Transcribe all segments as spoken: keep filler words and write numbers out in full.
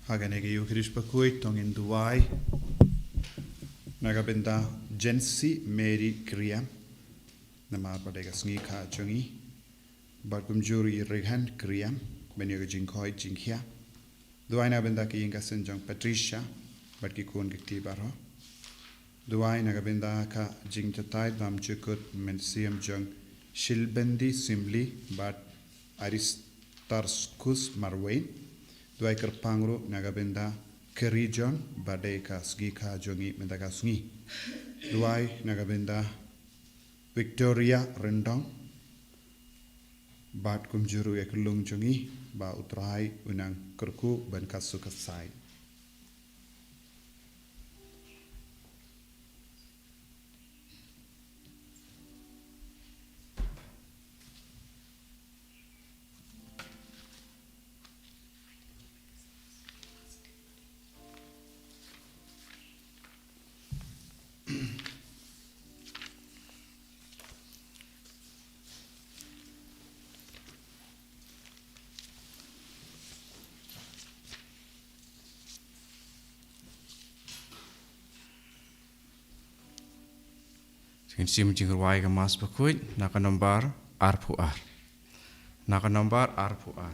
Ha kane ka Eucharist bakhuid to ngin duwai na ka bynta Jency Mary Kriam, namar ba dei ka sngi kha jong i, bad kumjuh ruh i Rikhan Kriam, ban ïoh ka jingkhoit jingkhiah. Duwai na ka bynta ka ïing ka sem jong Patricia bad ki khun ki kti baroh. Duwai na ka bynta ka jingjatai bymjukut mynsiem jong Shilbendi Syiemlieh bad Aristarkhus Marwein. Duwai kyrpang ruh na ka bynta ka region ba dei ka sngi kha jong i mynta ka sngi. Duwai na ka bynta Victoria Ryndong bad kumjuh ruh ïa ka lung jong i, ba U Trai u nang kyrkhu ban ka suk ka sai. Ngin shim jingrwai ka Mass bakhuid na ka nombar arphew ar. Na ka nombar arphew ar.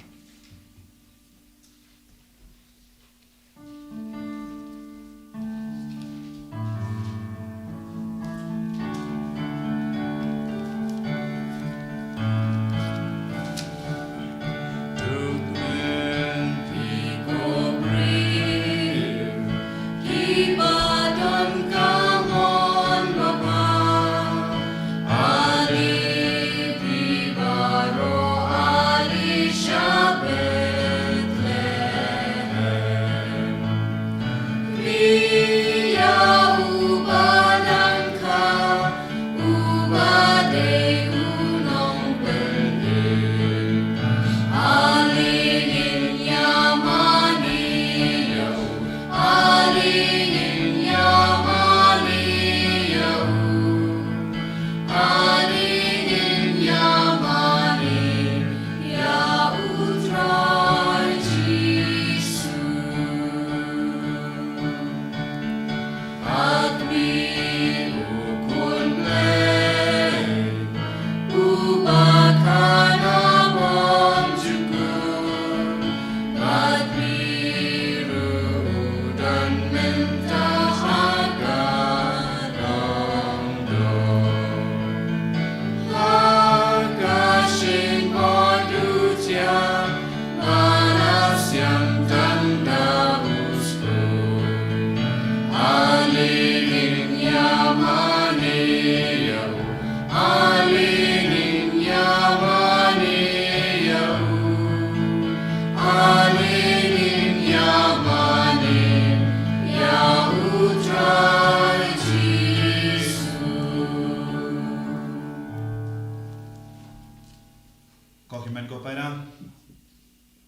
Ko hynmen ko para,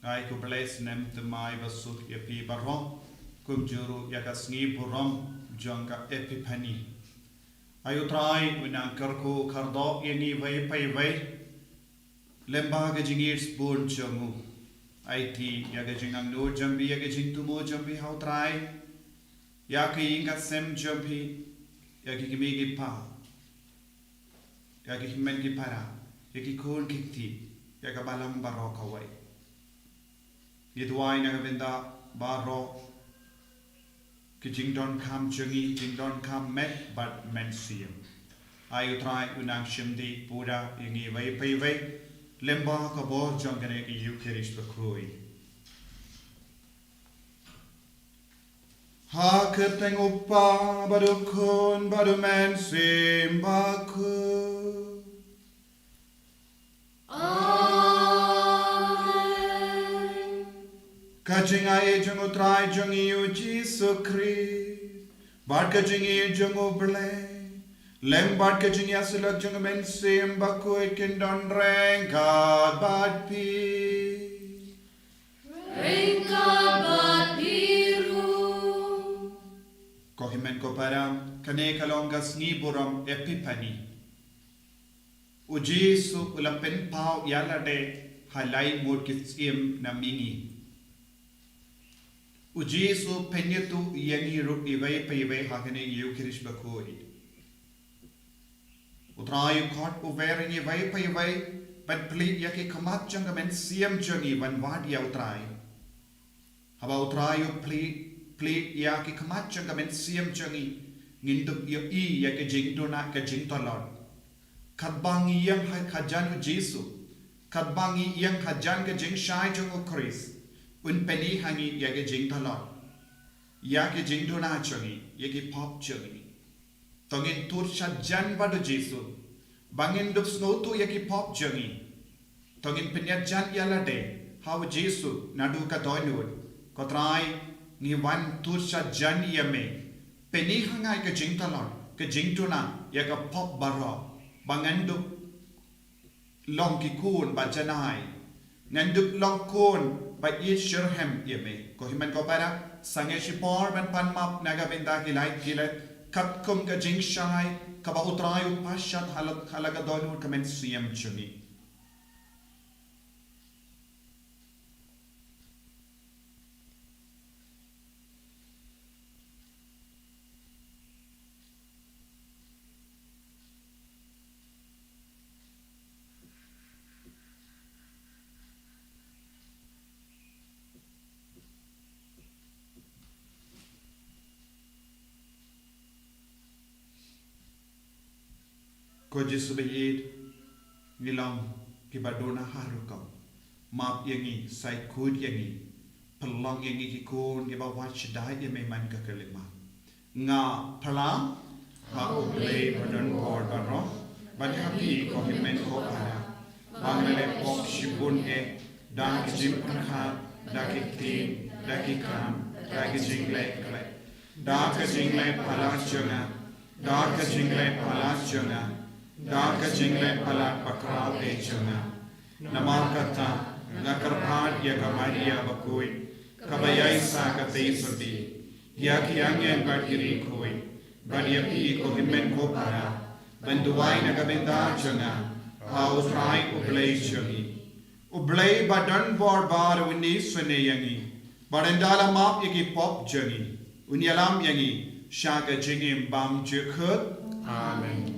nga ai khublei snem thymmai basuk ïa phi baroh, kumjuh ruh ïa ka sngi burom jong ka Epiphany. Ai U Trai u nang kyrkhu kyrdoh ïa ngi iwei pa iwei lyngba ka jingïeit sbun jong u. Aiti ïa ka jingangnud jong phi, ïa ka jingthmu jong phi ha U Trai, ïa ka ïing ka sem jong phi, ïa ki kmie ki kpa, ïa ki hynmen ki para, ïa ki khun ki kti, ïa ka balang baroh kawei. Ngi duwai na ka bynta baroh ki jingdonkam jong ngi, jingdonkam met bad mynsiem. Ai U Trai u nang shim dih pura ïa ngi iwei pa iwei lyngba ka bor jong kane ka Eucharist bakhuid. Ha ka kyrteng U Kpa bad U Khun bad U Mynsiem Bakhuid. Amen. Ka jingaiei jong U Trai jong ngi U Jisu Khrist bad ka jingïeit jong U Blei lem bad ka jingïasyllok jong U Mynsiem Bakhuid kin don ryngkat bad phi. Ryngkat bad phi ruh. Ko hynmen ko para, kane ka long ka sngi burom Epiphany. U Jisu u la pynpaw ïa lade ha lai ngut ki syiem na mihngi. U Jisu u pynïathuh ïa ngi ruh iwei pa iwei ha kane ka Ïukharist bakhuid. U Trai u khot uwei ïa ngi iwei pa iwei ban plie ïa ki khmat jong ka mynsiem jong ngi ban wad ïa u Trai. Haba u Trai u plie, plie ïa ki khmat jong ka mynsiem jong ngi, ngin dup ïohi ïa ka jingduna ka jingtlot. Katba ngi ïeng ha, hajan u Jisu, katba ngi ïeng hajan ka jingshai jong u Khrist, un pyni ha ngi ïa ka jingtlot, ïa ka jingduna jong ngi, ïa ki pop jong ngi. To ngin tur sha jan bad u Jisu ba ngin dup sngewthuh ïa ki pop jong ngi. To ngin pynïaid jan ïa lade ha u Jisu naduh ka dohnud. Ko Trai, ngi wan tur sha jan ïa me. Pyni ha nga ïa ka jingtlot, ka jingduna ïa ka pop baroh, ba ngan dup long ki khun ba janai. Ngan dup long khun ba ïeit shitrhem ïa me. Ko hynmen ko para, sangeh shipor ban pan map na ka bynta ki lait ki lait, katkum ka jingshai kaba u Trai u pashat ha la, ha la ka dohnud ka mynsiem jong ngi. Ko Jisu ba ïeit, ngi long kiba duna ha rukom. Map ïa ngi, sai khuid ïa ngi. Pynlong ïa ngi ki khun kiba wad shaddai ïa me man ka khyllipmat. Nga phla ha U Blei ba don bor baroh, bad ha phi ko hynmen ko para, ba nga la pop shibun eh, da ka jingpyrkhat, da ki ktien, da ki kam, da ki jingleh khleh, da ka jingleh palat jong nga, da ka jingleh palat jong nga, da ka jingleh palat bakhraw eh jong nga. Namar kata, nga kyrpad ïa ka Maria bakhuid, kaba ïaisah katei sotti, ïa ki angel bad ki riewkhuid, bad ïa phi ko hynmen ko para, ban duwai na ka bynta jong nga ha U Trai U Blei jong ngi. U Blei ba don bor baroh un isynei ïa ngi, bad ynda la map ïa ki pop jong ngi, un ïalam ïa ngi sha ka jingim bymjukut. Amen.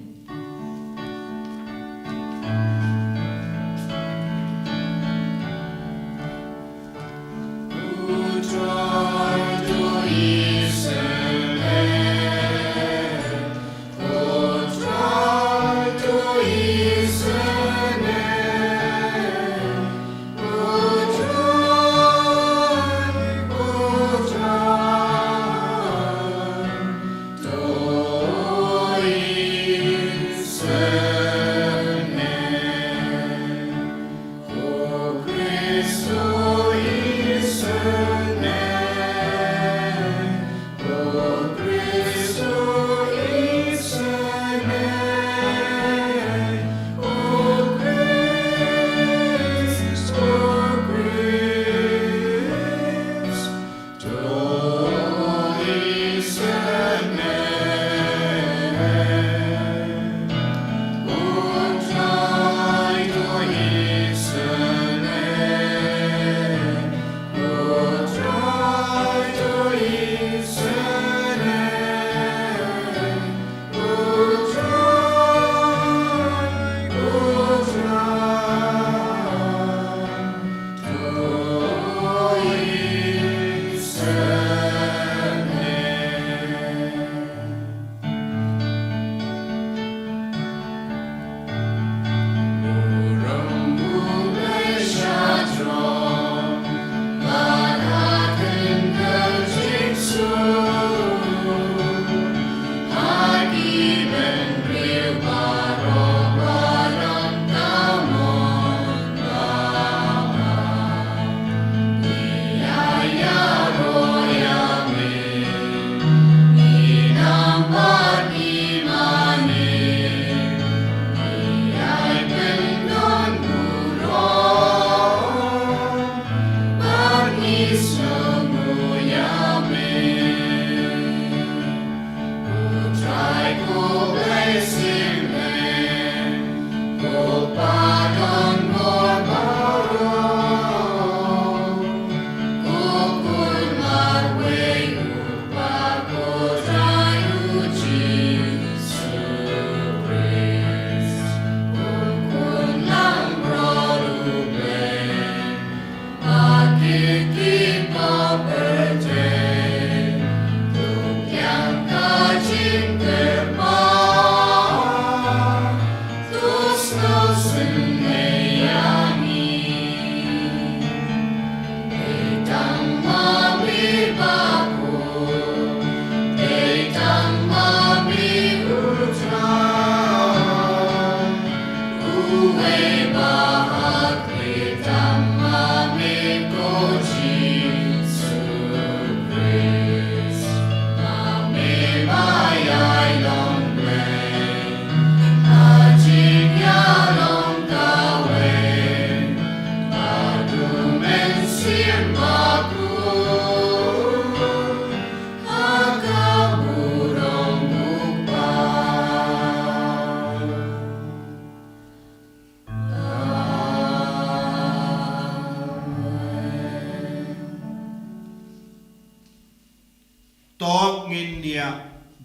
To ngin ïa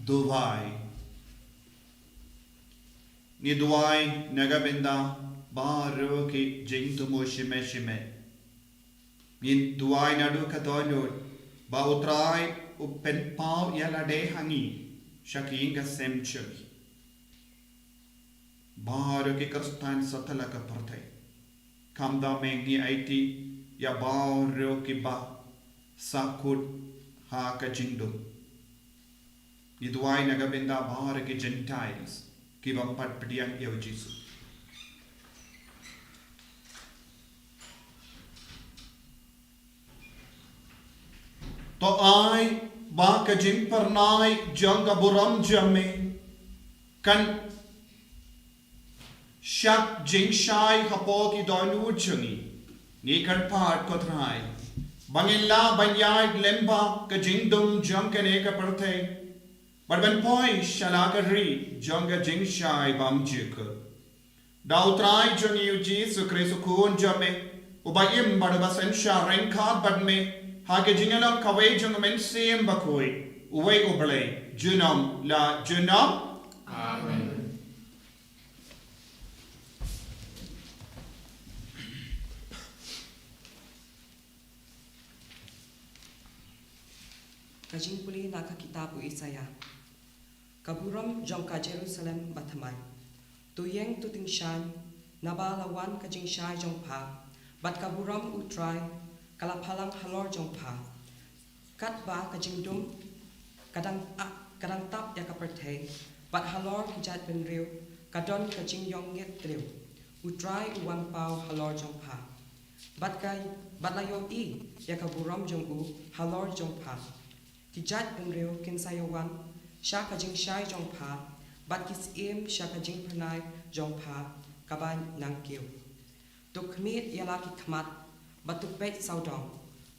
duwai. Ngi duwai na ka bynta baroh ki jingthmu shimei shimei. Ngin duwai naduh ka dohnud ba U Trai u pynpaw ïa lade ha ngi sha ka ïing ka sem jong ngi. Baroh ki Khristan satlak ka pyrthei. Kumta me ngi aiti ïa baroh kiba sahkut ha ka jingdum. Ngi duwai na ka bynta baroh ki Gentiles ki bym pat pdiang ïa U Jisu. To ai ba ka jingpyrnai jong ka burom jong me kan shah jingshai hapoh ki dohnud jong ngi. Ngi kyrpad ko Trai ba ngin lah ban ïaid lyngba ka jingdum jong kane ka pyrthei bad ban poi sha la ka ri jong ka jingshai bymjukut. Da U Trai jong ngi U Jisu Khrist U Khun jong me, uba im bad uba synshar ryngkat bad me ha ka jingïalong kawei jong U Mynsiem Bakhuid, uwei U Blei, junom la junom. Amen. Ka jingpule na ka kitab u Isaïah. Ka burom jong ka Jerusalem bathymmai. To ïeng to tyngshaiñ, naba la wan ka jingshai jong pha, bad ka burom U Trai ka la phalang halor jong pha. Katba ka jingdum ka dang, a, ka dang tap ïa ka pyrthei, bad halor ki jaitbynriew ka don ka jingïong ngeit briew. U Trai u wan paw halor jong pha. Bad ka, bad la ïohi ïa ka burom jong u halor jong pha. Ki jaitbynriew kin sa ïawan sha ka jingshai jong pha, bad ki syiem sha ka jingpyrnai jong pha kaba nangkiew. To khmih ïa la ki khmat, bad to peit sawdong,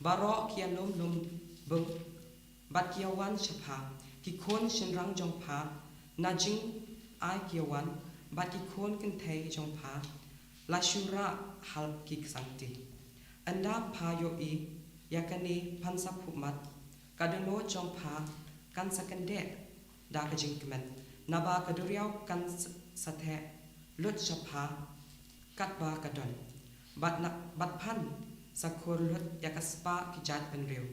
baroh ki ïalum lum bun, bad ki ïawan sha pha, ki khun shynrang jong pha, na jingai ki ïawan, bad ki khun kynthei jong pha, la shu rah ha ki ksangti. Ynda pha ïohi ïa kane phan sa phuh mat, ka dohnud jong pha kan sa kyndit da ka jingkmen, naba ka duriaw kan s-, sa theh lut sha pha katba ka don. Bad na, bad phan sa khur lut ïa ka spah ki jaitbynriew.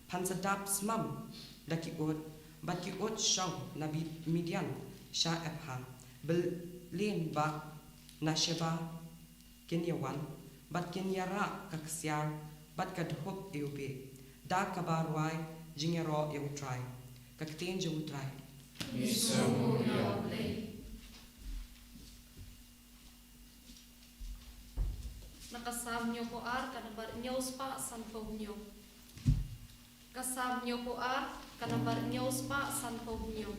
Phan sa dap smam da ki ut, bad ki ut shong na Bi-, Midian sha Epha, bad lin ba na Sheba kin ïawan, bad kin ïarah ka ksiar, bad ka dhup ïa u bih, da kaba rwai jingïaroh ïa U Trai. Ka ktien jong U Trai. Ngi sngewnguh ïa U Blei. Na ka Salm hynñiewphew ar, ka nambar hynñiew spah sanphew hynñiew. Ka Salm hynñiewphew ar, ka nambar hynñiew spah sanphew hynñiew.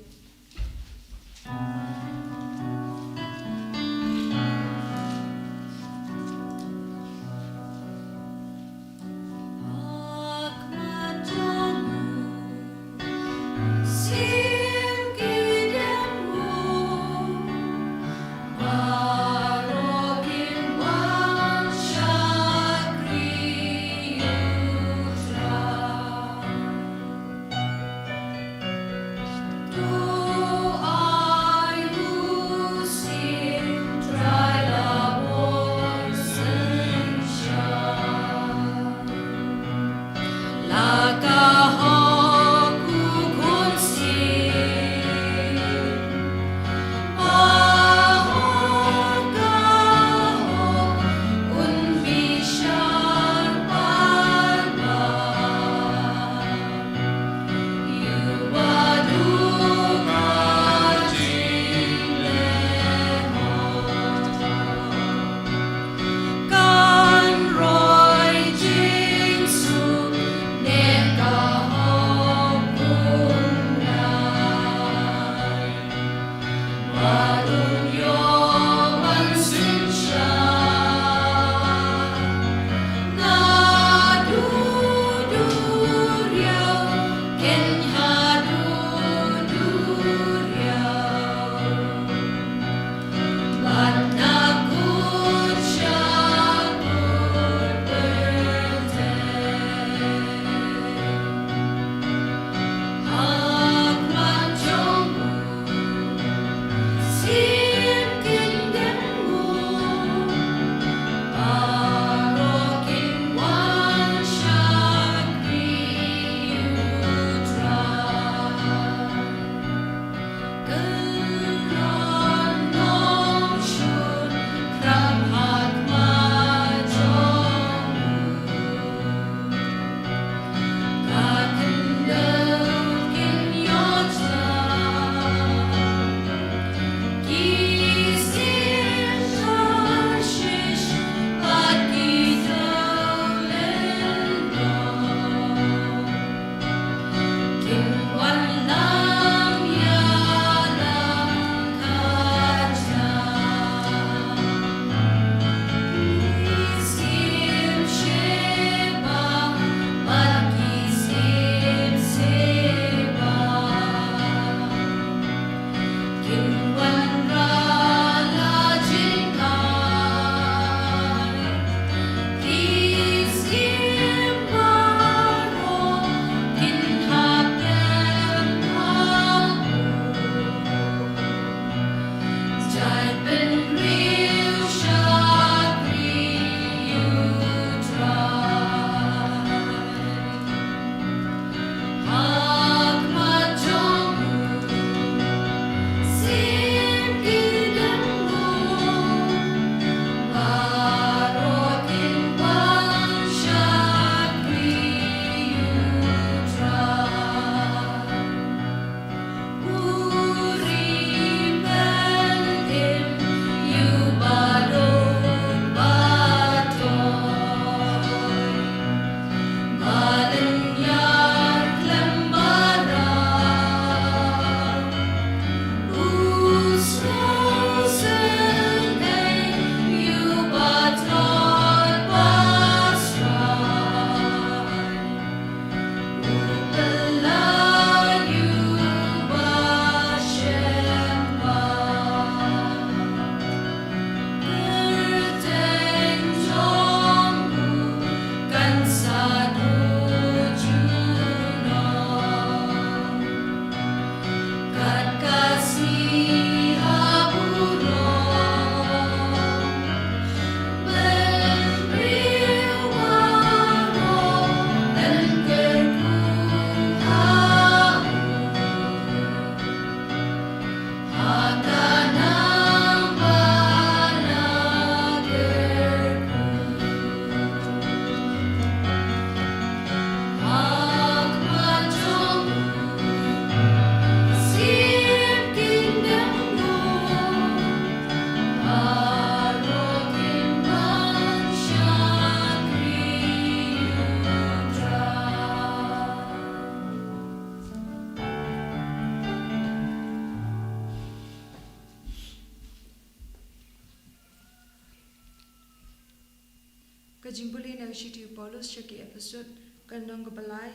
Jingpule na ka shithi u Paulus sha ki Ephesus, ka lynnong kaba lai,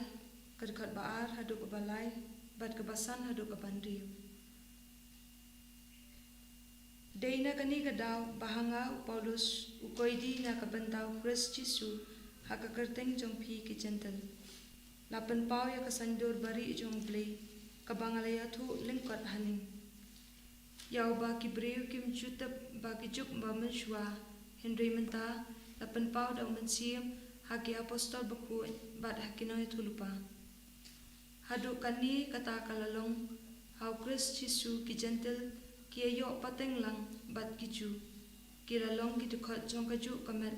ka dkhot ba ar haduh kaba lai, bad kaba san haduh kaba hynriew. Dei na kane ka daw ba ha nga u Paulus u koidi na ka bynta u Khrist Jisu ha ka kyrteng jong phi ki Jentil. La pynpaw ïa ka saiñdur barieh jong U Blei, kaba nga la ïathuh lyngkot haneng. Ïa uba ki briew kim ju tip ba ki juk ba mynshuwa, hynrei mynta la pynpaw da u Mynsiem ha ki apostol bakhuid bad ha ki nongïathuhlypa. Haduh kane kata ka la long, ha u Khrist Jisu ki Jentil ki ïoh pateng lang bad ki Jiw. Ki la long ki dkhot jong kajuh ka met,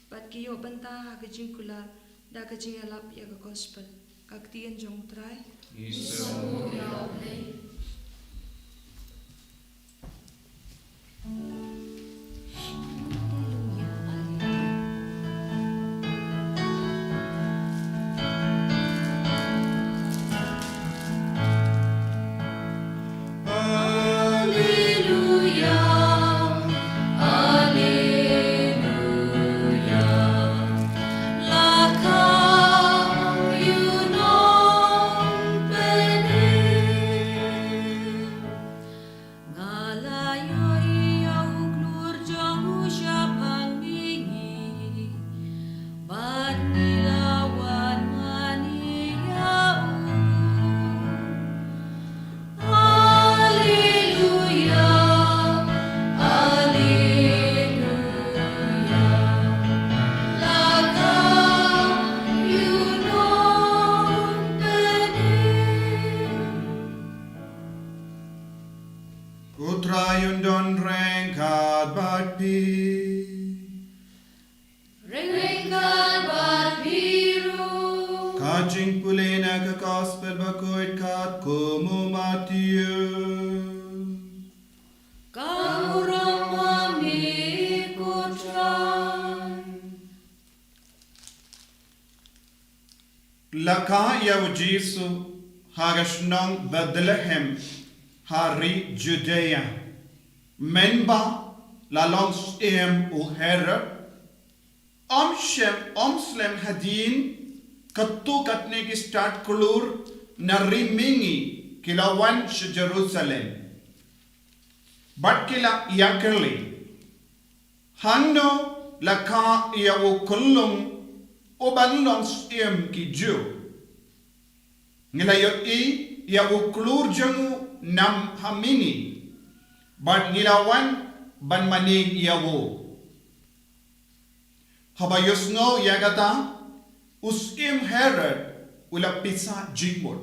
bad ki ïoh bynta ha ka jingkular da ka jingïalap ïa ka gospel. Ka ktien jong U Trai. Ngi sngewnguh ïa U Blei. Alleluia, alleluia. La ka ïa u nongpynim. Nga la ïohi ïa u klur jong u shaphang mihngi, bad ngi la wan mane ïa u. Alleluia, alleluia. La ka ïa u nongpynim. U Trai un don ryngkat bad phi. Ryngkat bad phi ruh. Ka jingpule na ka gospel bakhuid katkum u Mathaios. Ka burom ma me ko Trai. La kha ïa u Jisu ha ka shnong Bethlehem ha ri Judea. Mynba la long syiem u Herod, ym shym, ym slem hadien katto katne ki stad klur na ri mihngi ki la wan sha Jerusalem. Bad ki la ïakylli, hangno la kha ïa u khyllung uban long syiem ki Jiw? Ngi la ïohi ïa u klur jong u nam ha mihngi, bad ngi la wan ban mane ïa u. Haba ïohsngew ïa kata, u syiem Herod u la pisa jingmut,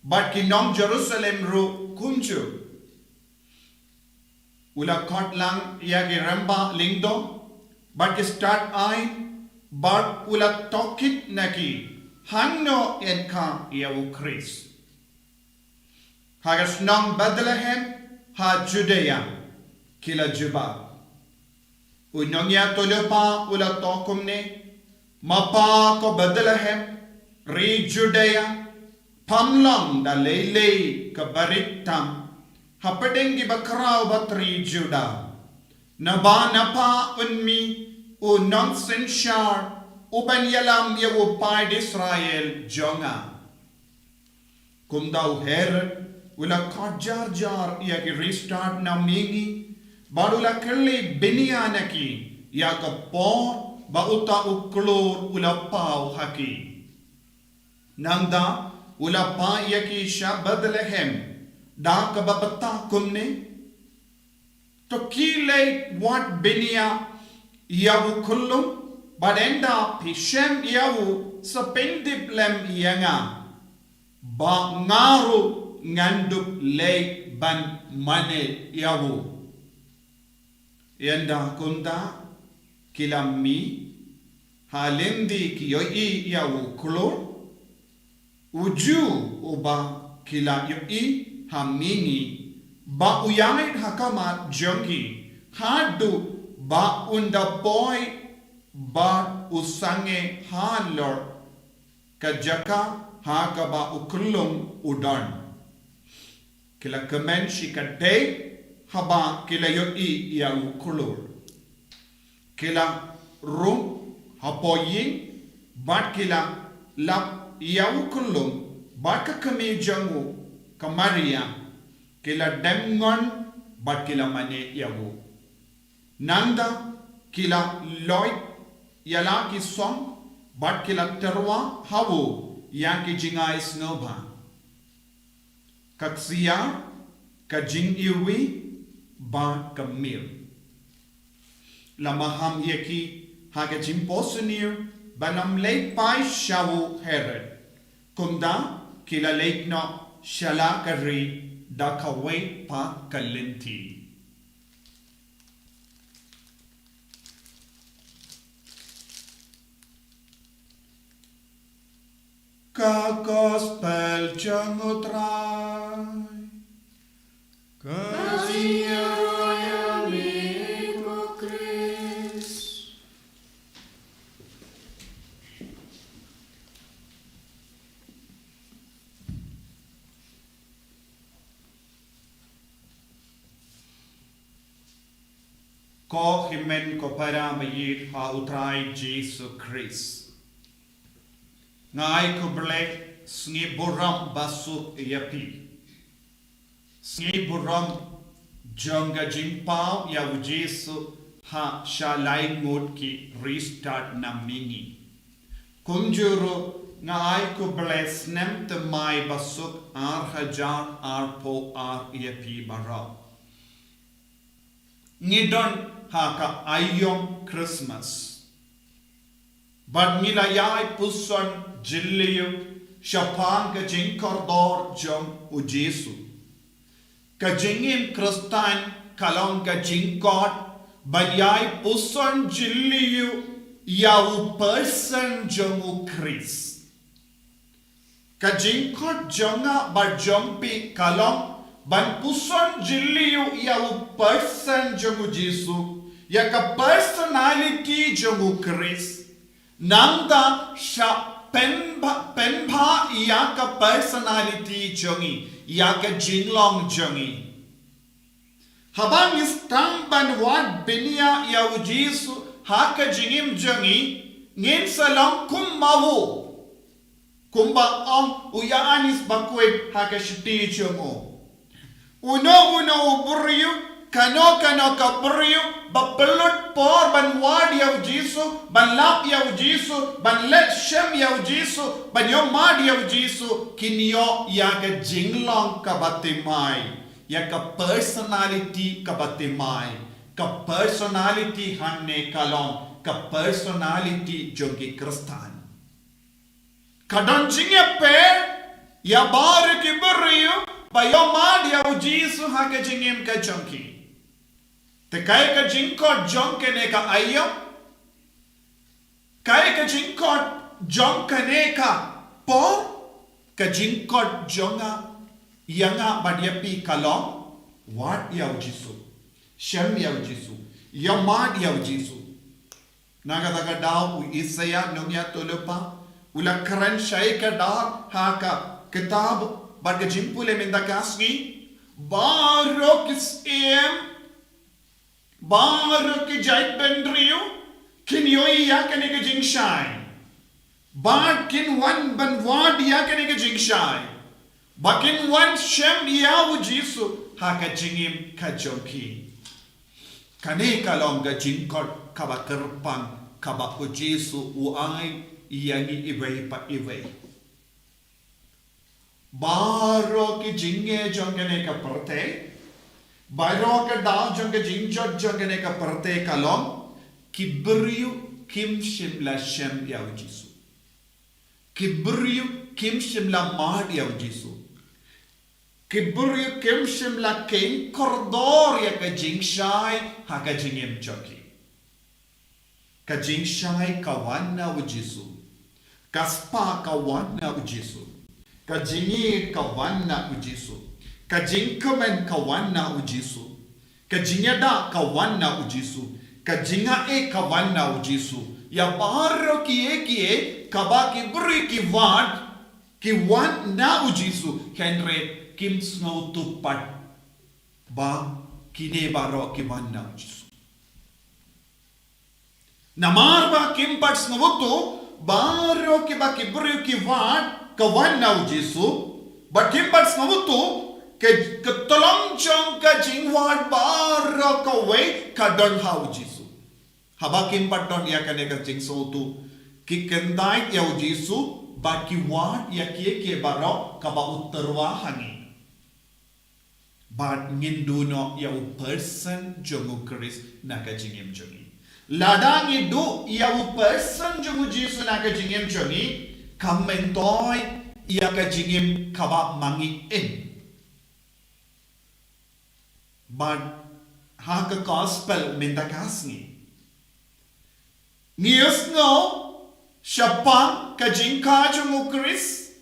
bad ki nong Jerusalem ruh kumjuh. U la khot lang ïa ki rangbah lyngdoh bad ki stad aiñ, bad u la tohkit na ki, hangno yn kha ïa u Khrist. Ha ka shnong Bethlehem ha Judea, ki la jubab. U nongïathuhlypa u la thoh kumne, ma pa ko Bethlehem, ri Judea, pham long da lei lei kaba rit tam hapdeng ki bakhraw ba ri Judah. Naba na pha un mih u nongsynshar uban ïalam ïa u paid Israel jong nga. Kumta u Herod u la khot jar jar ïa ki ri stad na mihngi, bad u la kylli bniah na ki ïa ka por ba uta u klur u la paw ha ki. Nangta u la phah ïa ki sha Bethlehem da kaba batai kumne, to khie leit wad bniah ïa u khyllung, bad ynda phi shem ïa u sa pyndep lem ïa nga, ba nga ruh ngan dup leit ban mane ïa u. Ynda kumta ki la mih, ha lynti ki ïohi ïa u klur, u Jiw uba ki la ïohi ha mihngi, ba u ïaid ha khmat jong ki, haduh ba un da poi bad u sangeh halor ka jaka ha kaba u khyllung u don. Ki la kmen shikatdei haba ki la ïohi ïa u klur. Ki la rung Hapoh ïing, bad ki la lap ïa u khyllung, bad ka kmie jong u, ka Maria, ki la dem ngon, bad ki la mane ïa u. Nangta, ki la loit ïa la ki song, bad ki la tyrwa ha u ïa ki jingai sngewbha. Ka ksiar, ka jingiwei, bad ka myrrh. La maham ïa ki ha ka jingphohsniew, ba ym leit phai sha u Herod. Kumta, ki la leit noh sha la ka ri da kawei pat ka lynti. Ka Gospel jong u Trai. Ka jingïaroh ïa me ko Khrist. Ko hynmen ko para ba ïeit ha u Trai Jisu Khrist. Nga ai khublei, sngi burom ba suk ïa phi. Sngi burom jong ka jingpaw ïa u Jisu ha sha lai ngut ki riewstad na mihngi. Kumjuh ruh nga ai khublei snem thymmai ba suk ar hajar arphew ar ïa phi baroh. Ngi don ha ka aïom Christmas. Bad ngi la ïai puson jylliew shaphang ka jingkordor jong u Jisu. Ka jingim Khristan ka long ka jingkot ban ïai puson jylliew ïa u person jong u Khrist. Ka jingkot jong nga bad jong phi ka long ban puson jylliew ïa u person jong u Jisu, ïa ka personality jong u Khrist. Nangta sha pynbha, pynbha ïa ka personality jong ngi, ïa ka jinglong jong ngi. Haba ngi sdang ban wad bniah ïa u Jisu ha ka jingim jong ngi, ngin sa long kum ma u. Kumba ong u Ïoannis Bakhuid ha ka shithi jong u. Uno uno u briew, kano kano ka briew ba pynlut por ban wad ïa u Jisu, ban lap ïa u Jisu, ban leit shem ïa u Jisu, ban ïohmad ïa u Jisu, kin ïoh ïa ka jinglong kaba thymmai. Ïa ka personality kaba thymmai. Ka personality hangne ka long ka personality jong ki Khristan. Ka don jingïapher ïa baroh ki briew ba ïohmad ïa u Jisu ha ka jingim ka jong ki. Te kaei ka jingkot jong kane ka aïom? Kaei ka jingkot jong kane ka por? Ka jingkot jong nga, ïa nga bad ïa phi ka long, wad ïa u Jisu. Shem ïa u Jisu. Ïohmad ïa u Jisu. Na kata ka daw u Isaïah nongïathuhlypa u la kren shai kdar ha ka kitab Bad ka Jingpule mynta ka sngi, baroh ki syiem, baroh ki jaitbynriew kin ïohi ïa kane ka jingshai. Bad kin wan ban wad ïa kane ka jingshai. Ba kin wan shem ïa u Jisu ha ka jingim ka jong ki. Kane ka long ka jingkot kaba kyrpang kaba u Jisu u ai ïa ngi iwei pa iwei. Baroh ki jingeh jong kane ka pyrthei, baroh ka daw jong ka jingjot jong kane ka pyrthei ka long, ki briew kim shym la shem ïa u Jisu. Ki briew kim shym la mad ïa u Jisu. Ki briew kim shym la kheiñ kordor ïa ka jingshai ha ka jingim jong ki. Ka jingshai ka wan na u Jisu. Ka spah ka wan na u Jisu. Ka jingïeit ka wan na u Jisu. Ka jingkmen ka wan na u Jisu. Ka jingïada ka wan na u Jisu. Ka jingaiei ka wan na u Jisu. Ïa baroh kiei kiei kaba ki briew ki wad, ki wan na u Jisu, hynrei kim sngewthuh pat ba kine baroh ki wan na u Jisu. Namar ba kim pat sngewthuh baroh kiba ki briew ki wad ka wan na u Jisu, bad kim pat sngewthuh ka, ka tyllong jong ka jingwad baroh kawei ka don ha u Jisu. Haba kim pat don ïa kane ka jingsngewthuh, ki kyntait ïa u Jisu, bad ki wad ïa kiei kiei baroh kaba u tyrwa ha ngi. Bad ngin duh noh ïa u person jong u Khrist na ka jingim jong ngi. Lada ngi duh ïa u person jong u Jisu na ka jingim jong ngi, ka myntoi ïa ka jingim kaba ma ngi im. Bad ha ka gospel mynta ka sngi, ngi ïohsngew shaphang ka jingkha jong u Khrist,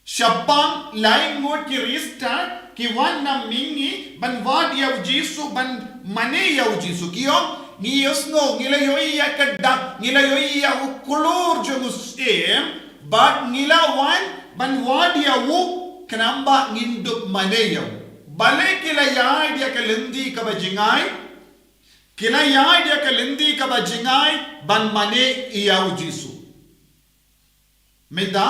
shaphang lai ngut ki riewstad ki wan na mihngi ban wad ïa u Jisu, ban mane ïa u Jisu. Ki ong, ngi ïohsngew, ngi la ïohi ïa ka dak, ngi la ïohi ïa u klur jong u Syiem, bad ngi la wan ban wad ïa u, khnang ba ngin dup mane ïa u. Balei ki la ïaid ïa ka lynti kaba jngai? Ki la ïaid ïa ka lynti kaba jngai ban mane ïa u Jisu. Mynta,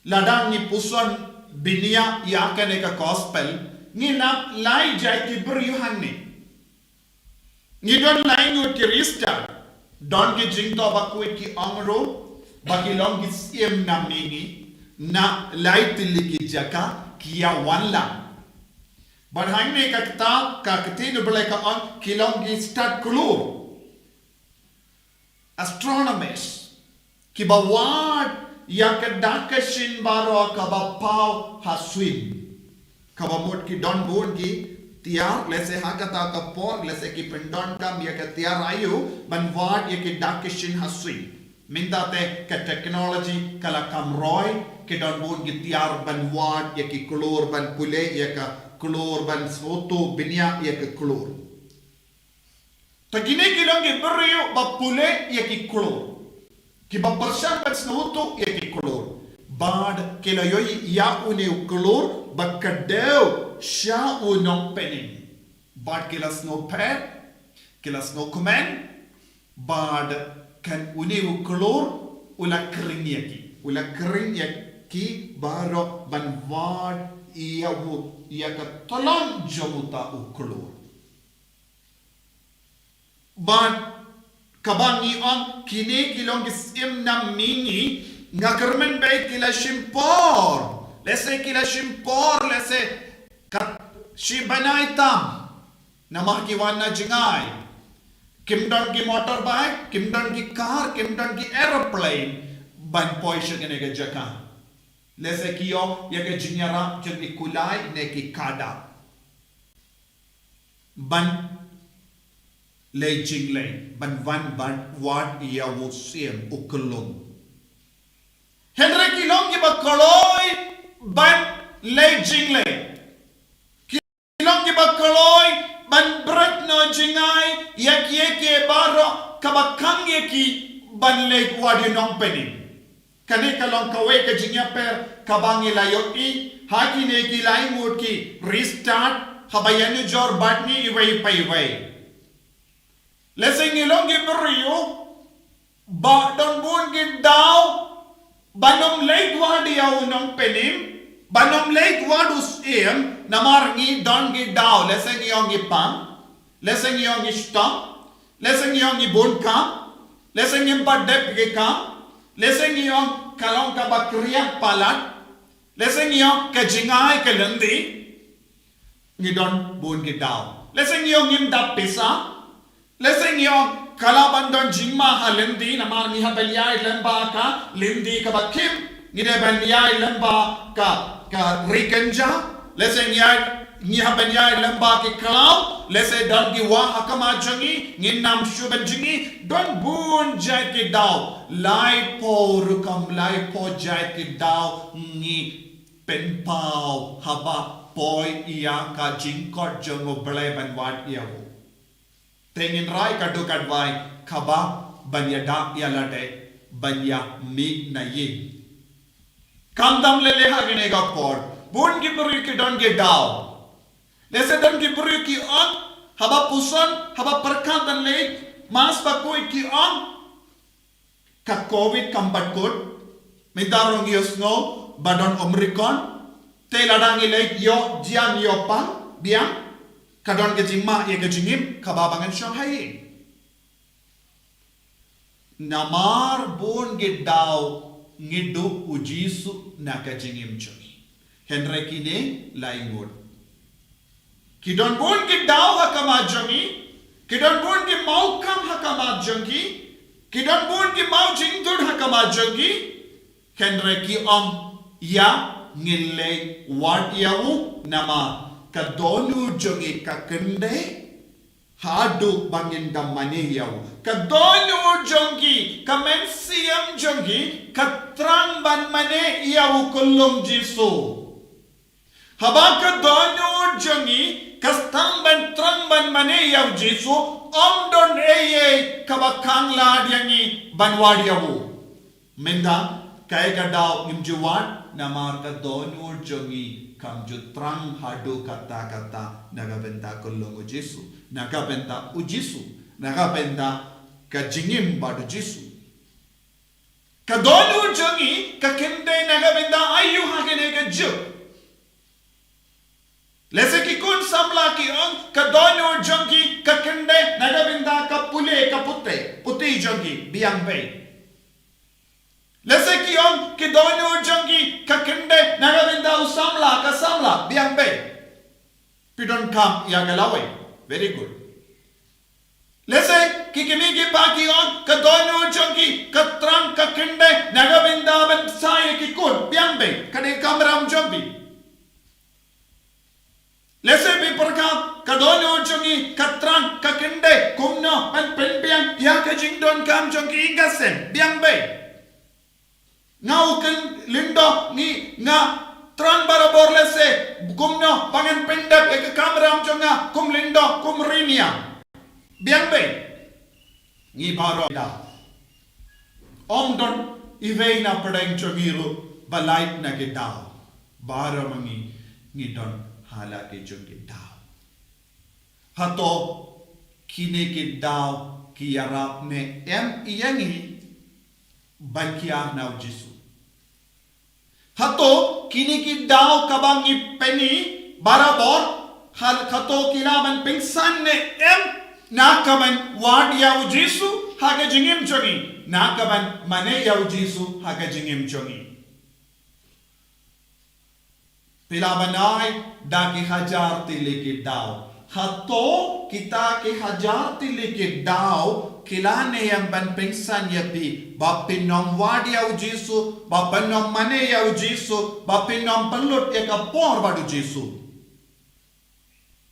lada ngi puson bniah ïa kane ka gospel, ngi nang lai jait ki briew hangne. Ngi don lai ngut ki riewstad, don ki jingthoh bakhuid ki ong ruh ba ki long ki syiem na mihngi, na lai tylli ki jaka ki ïa wan lang. Bad hangne ka kata, ka ktien u Blei ka ong ki long ki stad klur. Astronomers, kiba wad ïa ka dak ka shin baroh kaba paw ha suiñ. Kaba mut ki don bun ki tiar, lehse ha kata ka por, lehse ki pyndonkam ïa ka tiar aïu ban wad ïa ki dak ki shin ha suiñ. Mynta te ka technology ka la kham roi, ki don bun ki tiar ban wad ïa ki klur, ban pule ïa ka klur, ban sngewthuh bniah ïa ka klur. Te kine ki long ki briew ba pule ïa ki klur, kiba pyrshang ban sngewthuh ïa ki klur. Bad ki la ïohi ïa une u klur ba ka dei sha u nongpynim. Bad ki la sngewpher, ki la sngewkmen, bad kan une u klur u la khring ïa ki, u la khring ïa ki baroh ban wad ïa u, ïa ka tyllong jong uta u klur. Bad kaba ngi ong kine ki long ki syiem na mihngi, nga kyrmen ba ki la shim por. Lehse ki la shim por, lehse kat shi bnai tam. Namar ki wan na jngai. Kim don ki motorbike, kim don ki car, kim don ki aeroplane ban poi sha kane ka jaka. Lehse ki ïoh ïa ka jingïarap jong ki kulai ne ki kada ban leit jingleit, ban wan ban wad ïa u Syiem u khyllung. Hynrei ki long kiba kloi ban leit jingleit. Ki long kiba kloi ban bret noh jngai ïa kiei kiei baroh kaba khang ïa ki ban leit wad ïa u nongpynim. Kane ka long kawei ka jingïapher kaba ngi la ïohi ha kine ki lai ngut ki riewstad haba ïanujor bad ngi iwei pa iwei. Lehse ngi long ki briew ba don bun ki daw ban ym leit wad ïa u nongpynim, ban ym leit wad u Syiem, namar ngi don ki daw, lehse ngi ong ngi pang, lehse ngi ong ngi shitom, lehse ngi ong ngi bun kam, lehse ngim pat dep ki kam, lehse ngi ong ka long kaba khriat palat, lehse ngi ong ka jngai ka lynti. Ngi don bun ki daw. Lehse ngi ong ngim dap pisa. Lehse ngi ong ka lah ban don jingma ha lynti namar ngi hap ban ïaid lyngba ka lynti kaba khim. Ngi dei ban ïaid lyngba ka, ka ri kynja. Lehse ngi ïaid, ngi hap ban ïaid lyngba ki khlaw. Lehse don ki wah ha khmat jong ngi, ngin ym shym ban jngi. Don bun jait ki daw. Laiphew rukom, laiphew jait ki daw ngi pynpaw haba poi ïa ka jingkhot jong U Blei ban wad ïa u. Te ngin rai ka dei ka dawai kaba ban ïada ïa lade, ban ïa mih na ïing. Khamtam lei lei ha kane ka por, bun ki briew ki don ki daw. Lehse don ki briew ki ong, haba puson, haba pyrkhat ban leit, Mas bakhuid ki ong ka Covid kam pat kut. Mynta ruh ngi ïohsngew ba don Omicron. Te lada ngi leit ïoh jan ïoh pang biang, ka don ka jingmah ïa ka jingim kaba ba ngan shong ha ïing. Namar bun ki daw ngi duh u Jisu na ka jingim jong ngi. Hynrei kine lai ngut. Ki don bun ki daw ha khmat jong ngi, ki don bun ki mawkham ha khmat jong ngi, ki don bun ki mawjingdon ha khmat jong ngi, hynrei ki ong ïa ngin leit wad ïa u namar ka dohnud jong ngi ka kynthei haduh ba ngin da mane ïa u. Ka dohnud jong ngi, ka mynsiem jong ngi, ka thrang ban mane ïa u khyllung Jisu. Haba ka dohnud jong ngi ka sdang ban thrang ban mane ïa u Jisu, ym don ei ei kaba khang lad ïa ngi ban wad ïa u. Mynta kaei ka daw ngim ju wad, namar ka dohnud jong ngi kam ju thrang haduh katta katta na ka bynta khyllung u Jisu, na ka bynta u Jisu, na ka bynta ka jingim bad u Jisu. Ka dohnud jong ngi ka kynthei na ka bynta aïu ha kane ka juk? Lehse ki khun samla ki ong ka dohnud jong ki ka kynthei na ka bynta ka pule ka puthi, puthi jong ki, biang beit. Lehse ki ong ki dohnud jong ki ka kynthei na ka bynta u samla ka samla, biang beit. Phi donkam ïa ka lawei. Very good. Lehse ki kmie ki kpa ki ong ka dohnud jong ki ka thrang ka kynthei na ka bynta ban sah ïa ki khun, biang beit, ka dei ka kamram jong phi. Lehse phi pyrkhat ka dohnud jong ngi ka thrang ka kynthei kumno ban pynbiang ïa ka jingdonkam jong ki ïing ka sem, biang beit. Nga u kynthei lyngdoh ngi nga thrang barabor lehse kumno ba ngan pyndep ïa ka kamram jong nga kum lyngdoh kum rynïeng. Biang beit. Ngi baroh da. Ym don iwei na pdeng jong ngi ruh ba lait na ki daw. Baroh ma ngi ngi don ha la ki jong ki daw. Hato kine ki daw ki ïarap ne em ïa ngi ban kiar na u Jisu? Hato kine ki daw kaba ngi pyni barabor, ha, hato ki lah ban pynsan ne em na ka ban wad ïa u Jisu ha ka jingim jong ngi, na ka ban mane ïa u Jisu ha ka jingim jong ngi? Phi lah ban ai da ki hajar tylli ki daw. Hato kita ki hajar tylli ki daw ki lah ne em ban pynsan ïa phi ba phin ym wad ïa u Jisu, ba phin ym mane ïa u Jisu, ba phin ym pynlut ïa ka por bad u Jisu?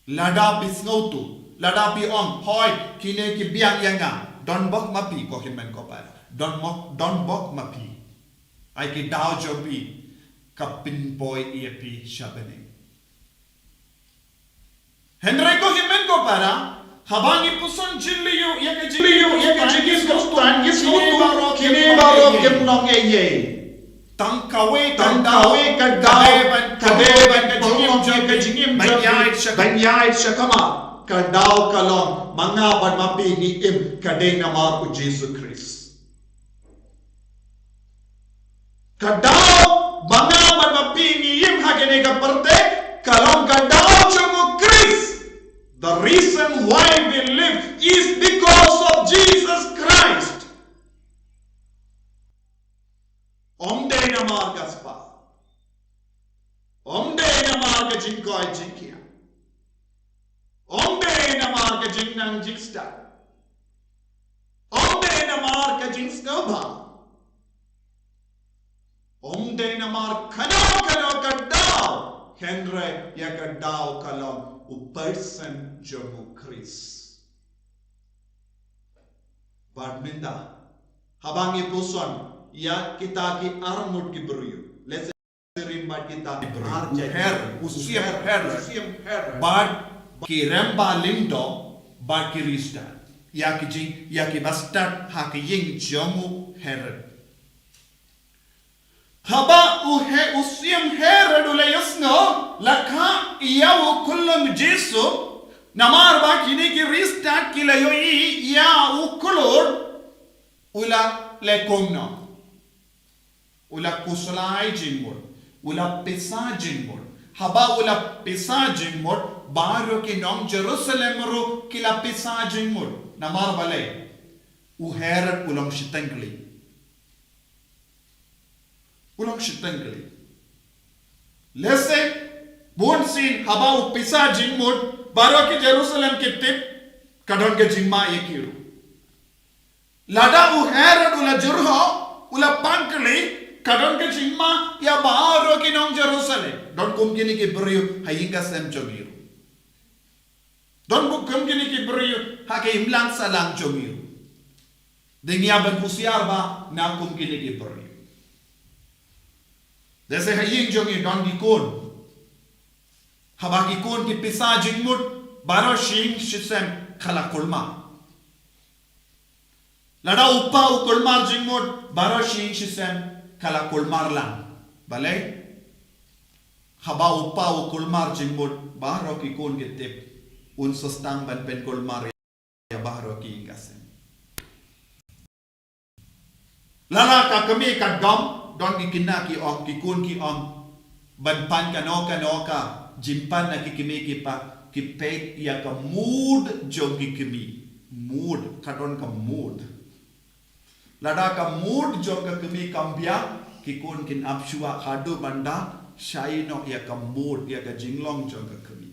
Lada phi sngewthuh, lada phi ong, hooid, kine ki biang ïa nga, don bok ma phi ko hynmen ko para. Don bok, don bok ma phi. Ai ki daw jong phi, ka pynpoi ïa phi sha bneng. Hynrei ko hynmen ko para, haba ngi puson jylliew ïa ka jylliew ïa ka jingim Khristan, ngi sngewthuh kine baroh kim long ei ei. Tang kawei, tang kawei ka daw ka dei ban, ka dei ban pynlong ïa ka jingim jong ngi ban ïaid sha khmat. Ka daw ka long ma nga bad ma phi ngi im, ka dei namar u Jisu Khrist. Ka daw ba nga bad ma phi ngi im ha kane ka pyrthei ka long ka daw jong u Khrist. The reason why we live is because of Jesus Christ. Ym dei namar ka spah. Ym dei namar ka jingkoit jingkhiah. Ym dei namar ka jingnang jingstad. Ym dei namar ka jingsngewbha. Ym dei namar kano kano ka daw. Hynrei ïa ka daw ka long u person jong u Khrist. Bad mynta haba ngi puson ïa kita ki arngut ki briew, lehse rim bad kita ki briew, ar jaitbynriew, u siem Herod, u siem Herod bad ki rangbah lyngdoh bad ki riewstad, ïa ki jing, ïa ki bastad ha ki ïing jong u Herod. Haba u He, u siem Herod u la ïohsngew la kha ïa u khyllung Jisu, Namar ba kine ki riewstad ki la ïohi ïa u klur u la leh kumno. U la khuslai jingmut, u la pisa jingmut. Haba u la pisa jingmut, baroh ki nong Jerusalem ruh ki la pisa jingmut. Namar balei? U Herod u long shiteng kli. U long shiteng kli. Lehse, bunsien haba u pisa jingmut, baroh ki Jerusalem ki tip, ka don ka jingma ïa ki ruh. Lada u Herod u la jyrhoh, u la pang kli, ka don ka jingma ïa baroh ki nong Jerusalem. Don kum kine ki briew ha ïing ka sem jong ngi ruh. Don kum kine ki briew ha ka imlang sahlang jong ngi ruh. Dang ïa ban husiar bha na kum kine ki briew. Lehse ha ïing jong ngi don ki khun. Haba ki khun ki pisa jingmut, baroh shi ïing shi sem ka la kulmar. Lada u kpa u kulmar jingmut, baroh shi ïing shi sem ka la kulmar lang. Balei? Haba u kpa u kulmar jingmut, baroh ki khun ki tip, un sa sdang ban pynkulmar ïa baroh ki ïing ka sem. Lada ka kmie ka dom, don ki khynnah ki ong, ki khun ki ong, ban pan kano kano ka jingpan na ki kmie ki kpa, ki peit ïa ka mood jong ki kmie. Mood, ka don ka mood. Lada ka mood jong ka kmie kam biang, ki khun kin ap shuwa haduh ban da shai noh ïa ka mood, ïa ka jinglong jong ka kmie.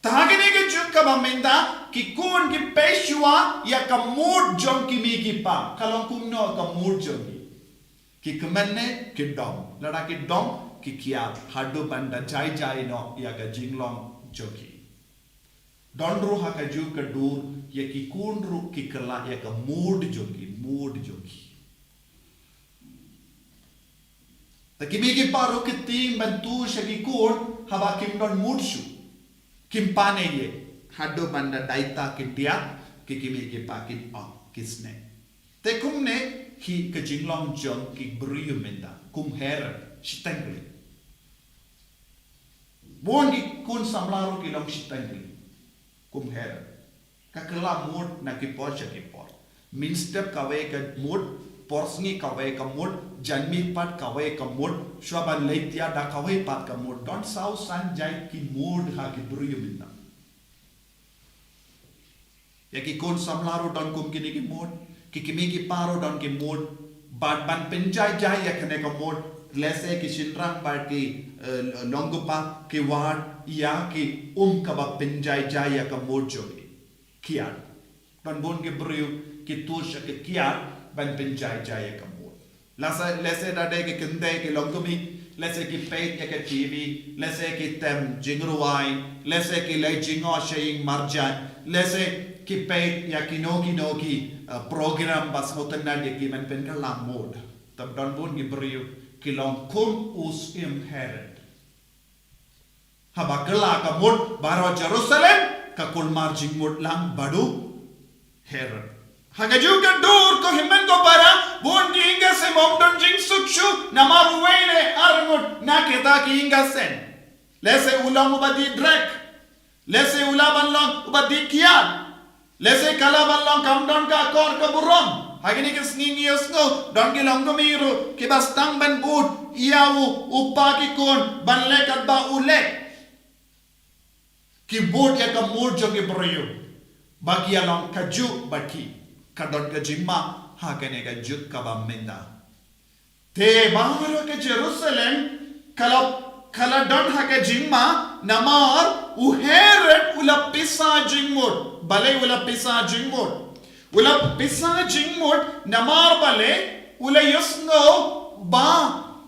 Te ha kane ka juk kaba mynta, ki khun ki peit shuwa ïa ka mood jong ki kmie ki kpa. Ka long kumno ka mood jong ki? Ki kmen ne ki dom? Lada ki dom, ki kiad haduh ban da jai jai noh ïa ka jinglong jong ki. Don ruh ha ka juk ka dur, ïa ki khun ruh ki kylla ïa ka mood jong ki, mood jong ki. Te ki kmie ki kpa ruh ki tieng ban tur sha ki khun, haba kim don mood shuh. Kim pan ei ei, haduh ban da dei ta kin diat, ki kmie ki kpa kin ong, kin sneng. Te kumne hi ka jinglong jong ki briew mynta, kum Herod, shiteng kli. Bun ki khun samla ruh ki long shiteng kli, kum Herod. Ka kylla mood na ki por sha ki por. Mynstep kawei ka mood, por sngi kawei ka mood, janmiet pat kawei ka mood, shuwa ban leit ïa da kawei pat ka mood. Don saw san jait ki mood ha ki briew mynta. Ïa ki khun samla ruh don kum kine ki mood, ki kmie ki kpa ruh don ki mood, bad ban pynjai jai ïa kane ka mood, lehse ki shynrang bad ki, eh, nongkpa ki wad ïa ki um kaba pynjai jai ïa ka mood jong ki. Kiad. Don bun ki briew ki tur sha ki kiad ban pynjai jai ïa ka mood. Lehse, lehse da dei ki kynthei ki longkmie, lehse ki peit ïa ka T V, lehse ki tem jingrwai, lehse ki leit jngoh sha ïing marjan, lehse ki peit ïa kino kino ki, eh, program ba sngewtynnad ïa ki ban pynkylla mood. Te don bun ki briew ki long kum u syiem Herod. Haba kylla ka mood baroh Jerusalem ka kulmar jingmut lang bad u Herod. Ha ka juk ka dur ko hynmen ko para, bun ki ïing ka sem ym don jingsuk shuh namar uwei ne ar ngut na kita ki ïing ka sem. Lehse u long uba dih drug. Lehse u lah ban long uba dih kiad. Lehse ka lah ban long kam don ka akor ka burom. Ha kine ki sngi ngi ïohsngew don ki longkmie ruh kiba sdang ban bud ïa u, u kpa ki khun ban leh katba u leh. Ki bud ïa ka mood jong ki briew ba ki ïa long kajuh ba ki, ka don ka jingma ha kane ka juk kaba mynta. Te baroh ka Jerusalem ka la, ka la don ha ka jingma namar u Herod u la pisa jingmut. Balei u la pisa jingmut? U la pisa jingmut namar balei? U la ïohsngew ba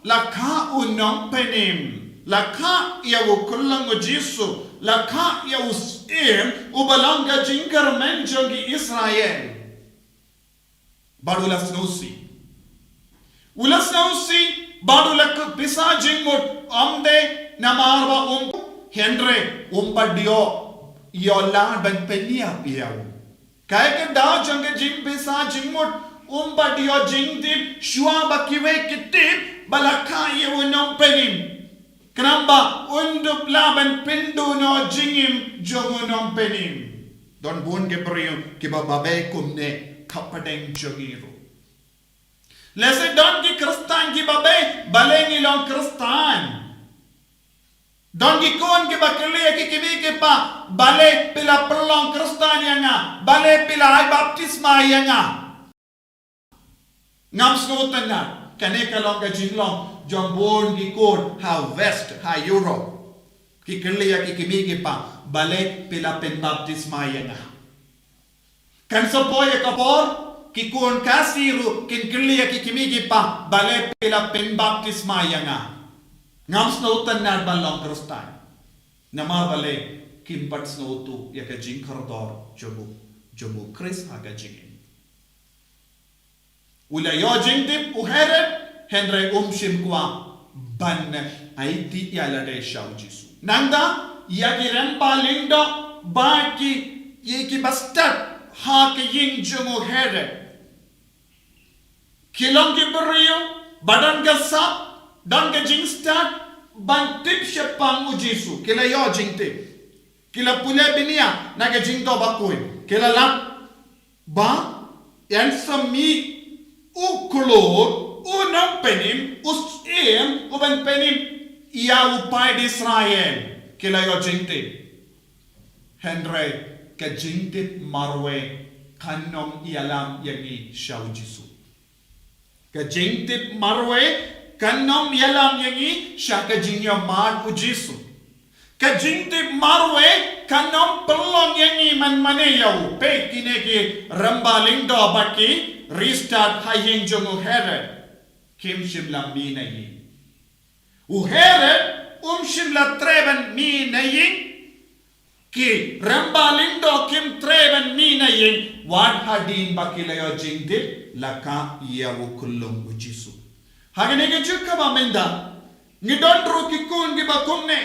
la kha u nongpynim, la kha ïa u khyllung u Jisu, la kha ïa u Syiem uba long ka jingkyrmen jong ki Israel. Bad u la sngewsih. U la sngewsih bad u la pisa jingmut, ym dei namar ba um, hynrei um pat ïoh, ïoh lad ban pynïap ïa u. Kaei ka daw jong ka jingpisa jingmut? Um pat ïoh jingtip shuwa ba kiwei ki tip ba la kha ïa u nongpynim. Khnang ba un dup lah ban pynduh noh jingim jong u nongpynim. Don bun ki briew kiba babe kumne hapdeng jong ngi ruh. Lehse don ki Khristan kiba babe, balei ngi long Khristan? Don ki khun kiba kylli ïa ki kmie ki kpa, balei phi la pynlong Khristan ïa nga, balei phi la ai baptisma ïa nga? Ngam sngewtynnat, kane ka long ka jinglong jong bun ki khun ha West, ha Europe. Ki kylli ïa ki kmie ki kpa, balei phi la pynbaptisma ïa nga? Kan sa poi ïa ka por, ki khun Khasi ruh kin kylli ïa ki kmie ki kpa, balei phi la pynbaptisma ïa nga? Ngam sngewtynnat ban long Khristan. Namar balei, kim pat sngewthuh ïa ka jingkordor jong u, jong u Khrist ha ka jingim. U la ïoh jingtip u Herod, hynrei um shym kwah ban aiti ïa lade sha u Jisu. Nangta, ïa ki rymba lyngdoh bad ki, ïa kiba stad ha ka ïing jong u Herod. Ki long ki briew ba don ka sap, don ka jingstad ban tip shaphang u Jisu. Ki la ïoh jingtip. Ki la pule bniah na ka jingthoh bakhuid. Ki la lap ba yn sa mih u khlur, u nongpynim, u syiem, u ban pynim ïa u paid Israel. Ki la ïoh jingtip. Hynrei ka jingtip marwei kan ym ïalam ïa ngi sha u Jisu. Ka jingtip marwei kan ym ïalam ïa ngi sha ka jingïohmad u Jisu. Ka jingtip marwei kan ym pynlong ïa ngi ban mane ïa u. Peit kine ki rymba lyngdoh bad ki riewstad ha ïing jong u Herod. Kim shym la mih na ïing. U Herod um shym la treh ban mih na ïing. Ki rymba lyngdoh kim treh ban mih na ïing, wat hadien ba ki la ïoh jingtip, la kah ïa u khyllung u Jisu. Ha kane ka juk kaba mynta, ngi don ruh ki khun kiba kumne.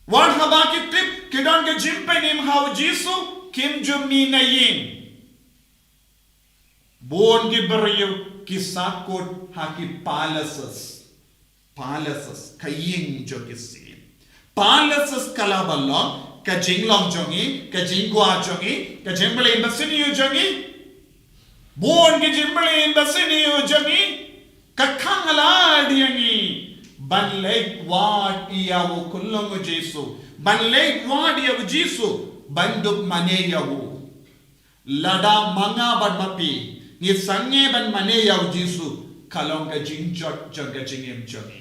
Wat haba ki tip, ki don ka jingpynim ha u Jisu, kim ju mih na ïing. Bun ki briew ki sahkut ha ki palaces. Palaces, ka ïing jong ki syiem. Palaces ka la ba long ka jinglong jong ngi, ka jingkwah jong ngi, ka jingpyllun basniew jong ngi. Bun ki jingpyllun basniew jong ngi ka khang halad ïa ngi ban leit wad ïa u khyllung u Jisu, ban leit wad ïa u Jisu, ban dup mane ïa u. Lada ma nga bad ma phi ngi sangeh ban mane ïa u Jisu, ka long ka jingjot jong ka jingim jong ngi.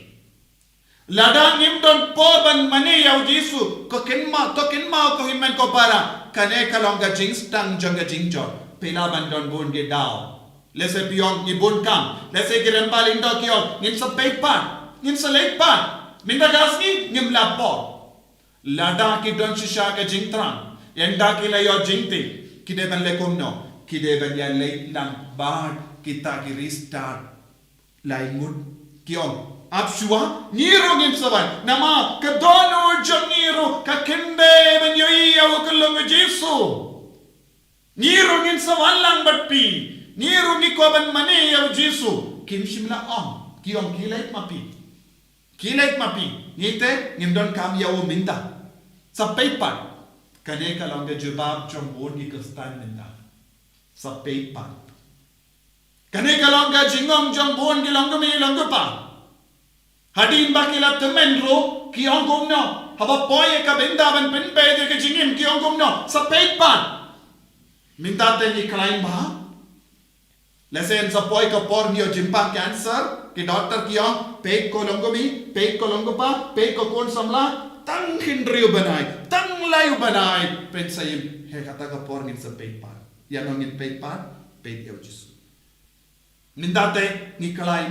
Lada ngim don por ban mane ïa u Jisu, ko kynmaw, to kynmaw ko hynmen ko para, kane ka long ka jingstad jong ka jingjot. Phi lah ban don bun ki daw. Lehse phi ong ngi bun kam, lehse ki rymba lyngdoh ki ong ngin sa peit pat, ngin sa leit pat. Mynta ka sngi ngim lah por. Lada ki don shisha ka jingthrang, ynda ki la ïoh jingtip, ki dei ban leh kumno, ki dei ban ïaleit lang bad kita ki riewstad. Lai ngut ki ong, ap shuwa, ngi ruh ngin sa wan, namar ka dohnud jong ngi ruh ka kynduh ban ïohi ïa u khyllung u Jisu. Ngi ruh ngin sa wan lang bad phi, ngi ruh ngi kwah ban mane ïa u Jisu. Kim shym la ong, ki ong ki leit ma phi. Ki leit ma phi, ngi te ngim don kam ïa u mynta. Sa peit pat. Kane ka long ka jubab jong bun ki Khristan mynta. Sa peit pat. Kane ka long ka jingong jong bun ki longkmie longkpa. Hadien ba ki la tymmen ruh ki ong kumno, haba poi ïa ka bynta ban pynpeit ïa ka jingim ki ong kumno, sa peit pat. Mynta te ngi khlaiñ bha. Lehse yn sa poi ka por ngi ïoh jingpang cancer, ki doktor ki ong, peit ko longkmie, peit ko longkpa, peit ko khun samla, tang hynriew bnai, tang lai bnai, pynshai im, hei kata ka por ngin sa peit pat. Ïa no ngin peit pat, peit ïa u Jisu. Mynta te ngi khlaiñ.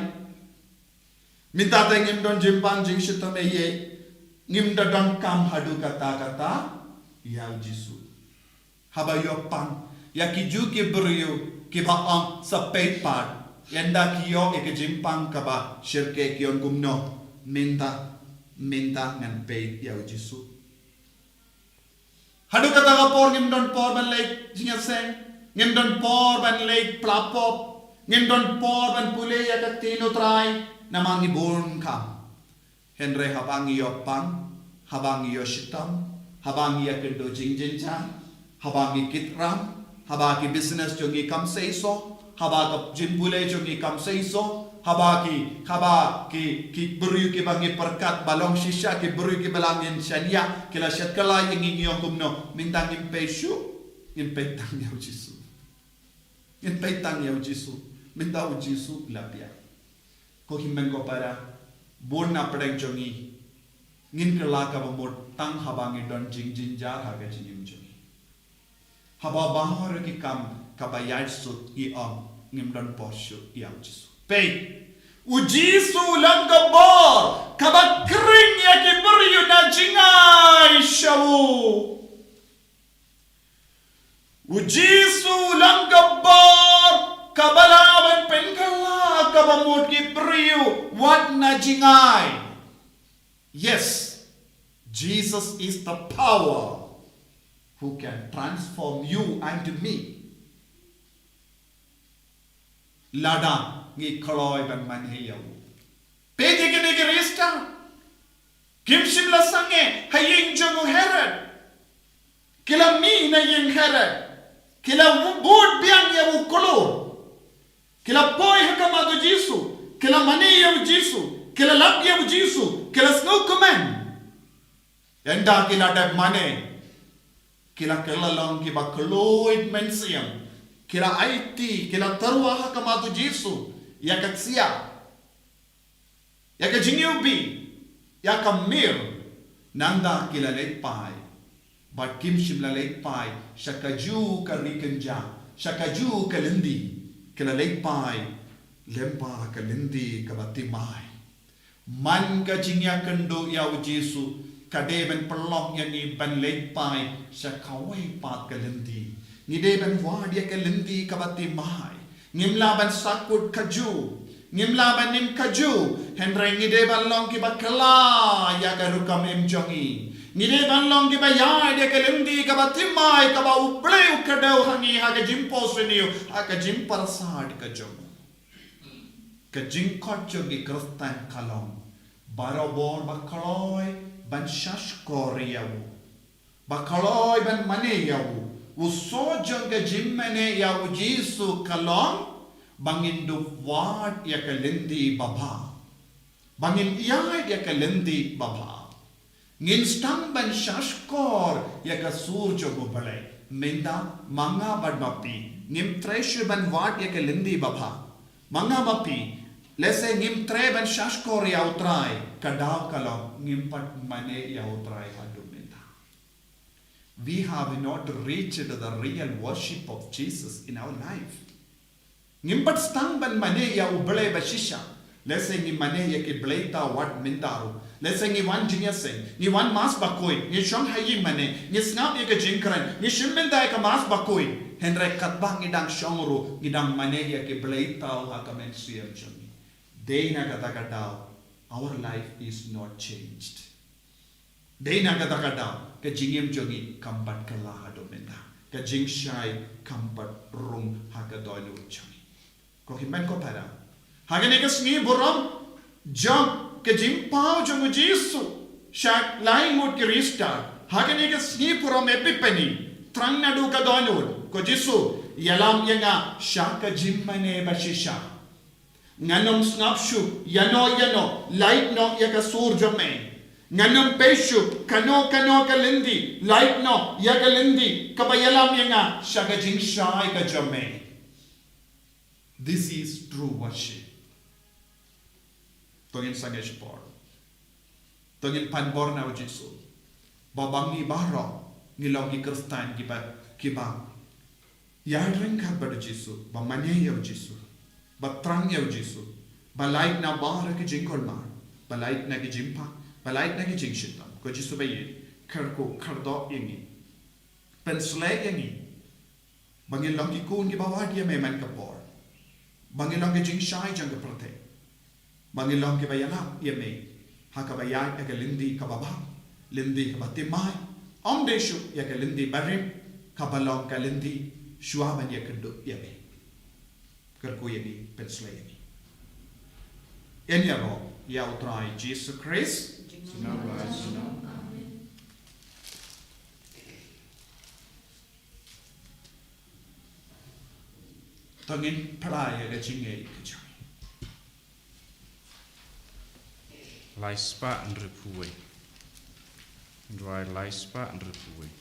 Mynta te ngim don jingpang jingshitom ei ei. Ngim da don kam haduh katta katta ïa u Jisu. Haba ïoh pang ïa ki ju ki briew kiba ong sa peit pat, ynda ki ïoh ïa ka jingpang kaba shyrkhei ki ong kumno, mynta, mynta ngan peit ïa u Jisu. Haduh kata ka por ngim don por ban leit jingïaseng, ngim don por ban leit pla pop, ngim don por ban pule ïa ka ktien u Trai, namar ngi bun kam. Hynrei haba ngi ïoh pang, haba ngi ïoh shitom, haba ngi ïakynduh jingjynjar, haba ngi kit ram, haba ki business jong ngi kam seisoh, haba ka jingpule jong ngi kam seisoh, haba ki, haba ki, ki briew kiba ngi pyrkhat ba long shisha, ki briew kiba la ngin shaniah, ki la shet kylla ïa ngi, ngi ong kumno, mynta ngim peit shuh, ngin peit tang ïa u Jisu. Ngin peit tang ïa u Jisu, mynta u Jisu la pdiang. Ko hynmen ko para, bun na pdeng jong ngi, ngin kylla kaba mut tang haba ngi don jingjynjar ha ka jingim jong ngi. Haba baroh ki kam kaba ïaid suk ngi ong, ngim don por shuh ïa u Jisu. Peit, u Jisu long ka bor kaba khring ïa ki briew na jingai sha u. U Jisu long ka bor kaba lah ban pynkylla kaba mut ki briew wat na jingai. Yes, Jesus is the power who can transform you and me. Lada ngi kloi ban mane ïa u. Peit ïa kine ki rista. Kim shym la sangeh ha ïing jong u Herod. Ki la mih na ïing Herod. Ki la bud biang ïa u klur. Ki la poi ha khmat u Jisu. Ki la mane ïa u Jisu. Ki la lap ïa u Jisu. Ki la sngewkmen. Ynda ki la dep mane, ki la kylla long kiba khlaiñ mynsiem. Ki la aiti, ki la tyrwa ha khmat u Jisu ïa ka ksiar, ïa ka jingiwbih, ïa ka mir. Nangta ki la leit phai. Bad kim shym la leit phai sha kajuh ka ri kynja, sha kajuh ka lynti. Ki la leit phai lyngba ka lynti kaba thymmai. Man ka jingïakynduh ïa u Jisu ka dei ban pynlong ïa ngi ban leit phai sha kawei pat ka lynti. Ngi dei ban wad ïa ka lynti kaba thymmai. Ngim lah ban sakut kajuh, ngim lah ban im kajuh. Hynrei ngi dei ban long kiba kylla ïa ka rukom im jong ngi. Ngi dei ban long kiba ïaid ïa ka lynti kaba thymmai kaba U Blei u kdew ha ngi ha ka jingphohsniew, ha ka jingpyrsad ka jong u. Ka jingkhot jong ki Khristan ka long barabor ba kloi ban shahshkor ïa u, ba kloi ban mane ïa u. U soh jong ka jingmane ïa u Jisu ka long ba ngin dup wad ïa ka lynti babha, ba ngin ïaid ïa ka lynti babha. Ngin sdang ban shahshkor ïa ka sur jong U Blei. Mynta ma nga bad ma phi ngim treh shuh ban wad ïa ka lynti babha. Ma nga ma phi, lehse ngim treh ban shahshkor ïa U Trai, ka daw ka long ngim pat mane ïa U Trai haduh mynta. We have not reached the real worship of Jesus in our life. Ngim pat sdang ban mane ïa U Blei ba shisha. Lehse ngi mane ïa ki blei thaw wat mynta ruh. Lehse ngi wan jingïaseng, ngi wan Mass bakhuid, ngi shong ha ïingmane, ngi sngap ïa ka jingkren, ngi shim bynta ïa ka Mass bakhuid. Hynrei katba ngi dang shong ruh, ngi dang mane ïa ki blei thaw ha ka mynsiem jong ngi. Dei na kata ka daw, our life is not changed. Dei na kata ka daw, ka jingim jong ngi kam pat kylla haduh mynta. Ka jingshai kam pat rung ha ka dohnud jong ngi. Ko hynmen ko para, ha kane ka sngi burom jong ka jingpaw jong u Jisu sha lai ngut ki rista, ha kane ka sngi burom Epiphany, thrang naduh ka dohnud, ko Jisu, ïalam ïa nga sha ka jingmane ba shisha. Ngan ym sngap shuh ïano ïano, lait noh ïa ka sur jong me. Ngan ym peit shuh kano kano ka lynti, lait noh ïa ka lynti kaba ïalam ïa nga sha ka jingshai ka jong me. This is true worship. To ngin sangeh shipor. To ngin pan bor na u Jisu. Ba ba ngi baroh ngi long ki Khristan kiba, kiba ïaid ryngkat bad u Jisu, ba mane ïa u Jisu, ba thrang ïa u Jisu, ba lait na baroh ki jingkulmar, ba lait na ki jingpang, ba lait na ki jingshitom. Ko Jisu ba ïeit, kyrkhu kyrdoh ïa ngi. Pynsleh ïa ngi. Ba ngin long ki khun kiba wad ïa me man ka por. Ba ngin long ki jingshai jong ka pyrthei. Ba ngin long kiba ïalap ïa me ha kaba ïaid ïa ka lynti kaba bha, lynti kaba thymmai. Ym dei shuh ïa ka lynti barim kaba long ka lynti shuwa ban ïakynduh ïa me. Kyrkhu ïa ngi, pynsleh ïa ngi. Yn ïaroh Ïa U Trai Jisu Khrist. To ngin phla ïa ka jingngeit ka jong ngi. Lai spah hynriewphew wei. Duwai lai spah hynriewphew wei.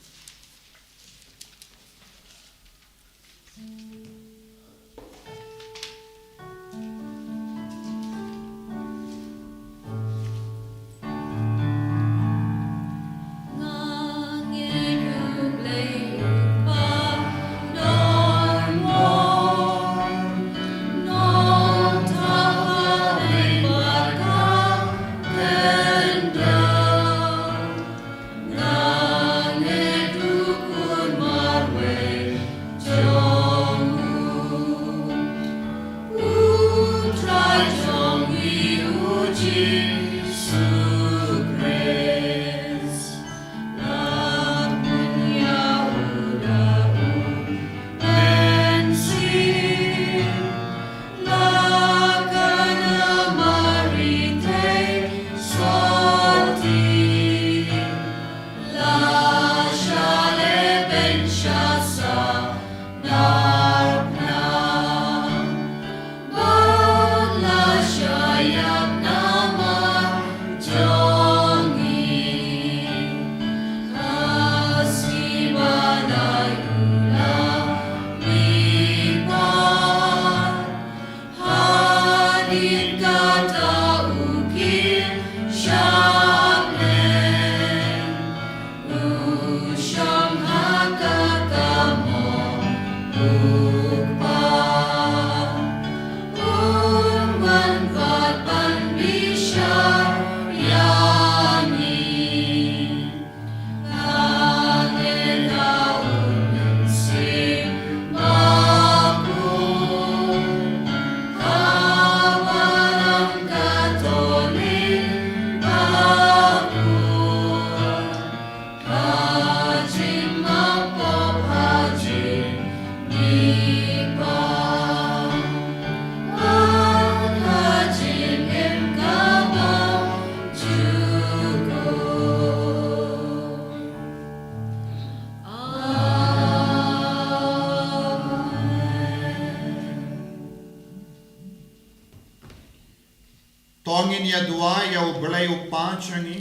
To ngin ïa duwai ïa U Blei U Kpa jong ngi,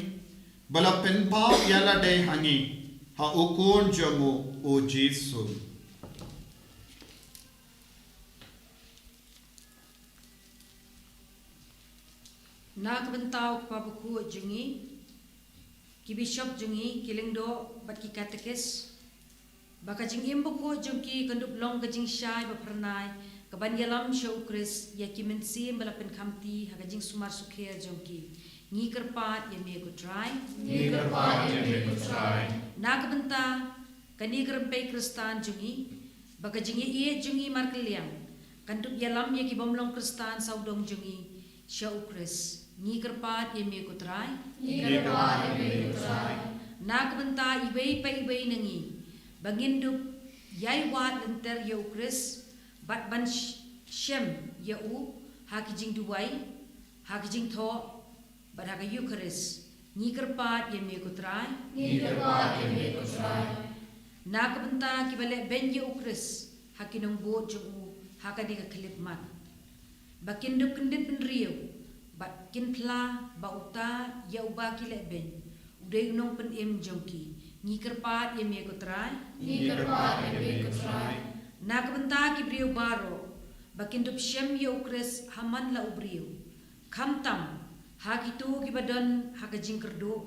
ba la pynpaw ïa lade ha ngi ha U Khun jong u, U Jisu. Na ka bynta U Kpa Bakhuid jong ngi, ki bishop jong ngi, ki lyngdoh bad ki katekis, ba ka jingim bakhuid jong ki kan dup long ka jingshai baphyrnai, kaban ïalam sha U Khrist ïa ki mynsiem ba la pynkhamti ha ka jingsumar sukher jong ki. Ngi kyrpad ïa me ko Trai. Ngi kyrpad ïa me ko Trai. Na ka bynta kane ka rympei Khristan jong ngi, ba ka jingïaieit jong ngi markylliang kan dup ïalam ïa ki bym long Khristan sawdong jong ngi sha U Khrist. Ngi kyrpad ïa me ko Trai. Ngi kyrpad ïa me ko Trai. Na ka bynta iwei pa iwei na ngi, ba ngin dup ïai wad lynter ïa U Khrist bad ban sh-, shem ïa u ha ki jingduwai, ha ki jingthoh bad ha ka Eukharist. Ngi kyrpad ïa me ko Trai. Ngi kyrpad ïa me ko Trai. Na ka bynta kiba leh beiñ ïa U Khrist ha ki nongbud jong u ha kane ka khyllipmat, ba kin dup kyndit bynriew bad kin phla ba uta ïa uba ki leh beiñ u dei u nongpynim jong ki. Ngi kyrpad ïa me ko Trai. Ngi kyrpad ïa me ko Trai. Na ka bynta ki briew baroh, ba kin dup shem ïa U Khrist ha man la u briew, khamtam ha kito kiba don ha ka jingkyrduh,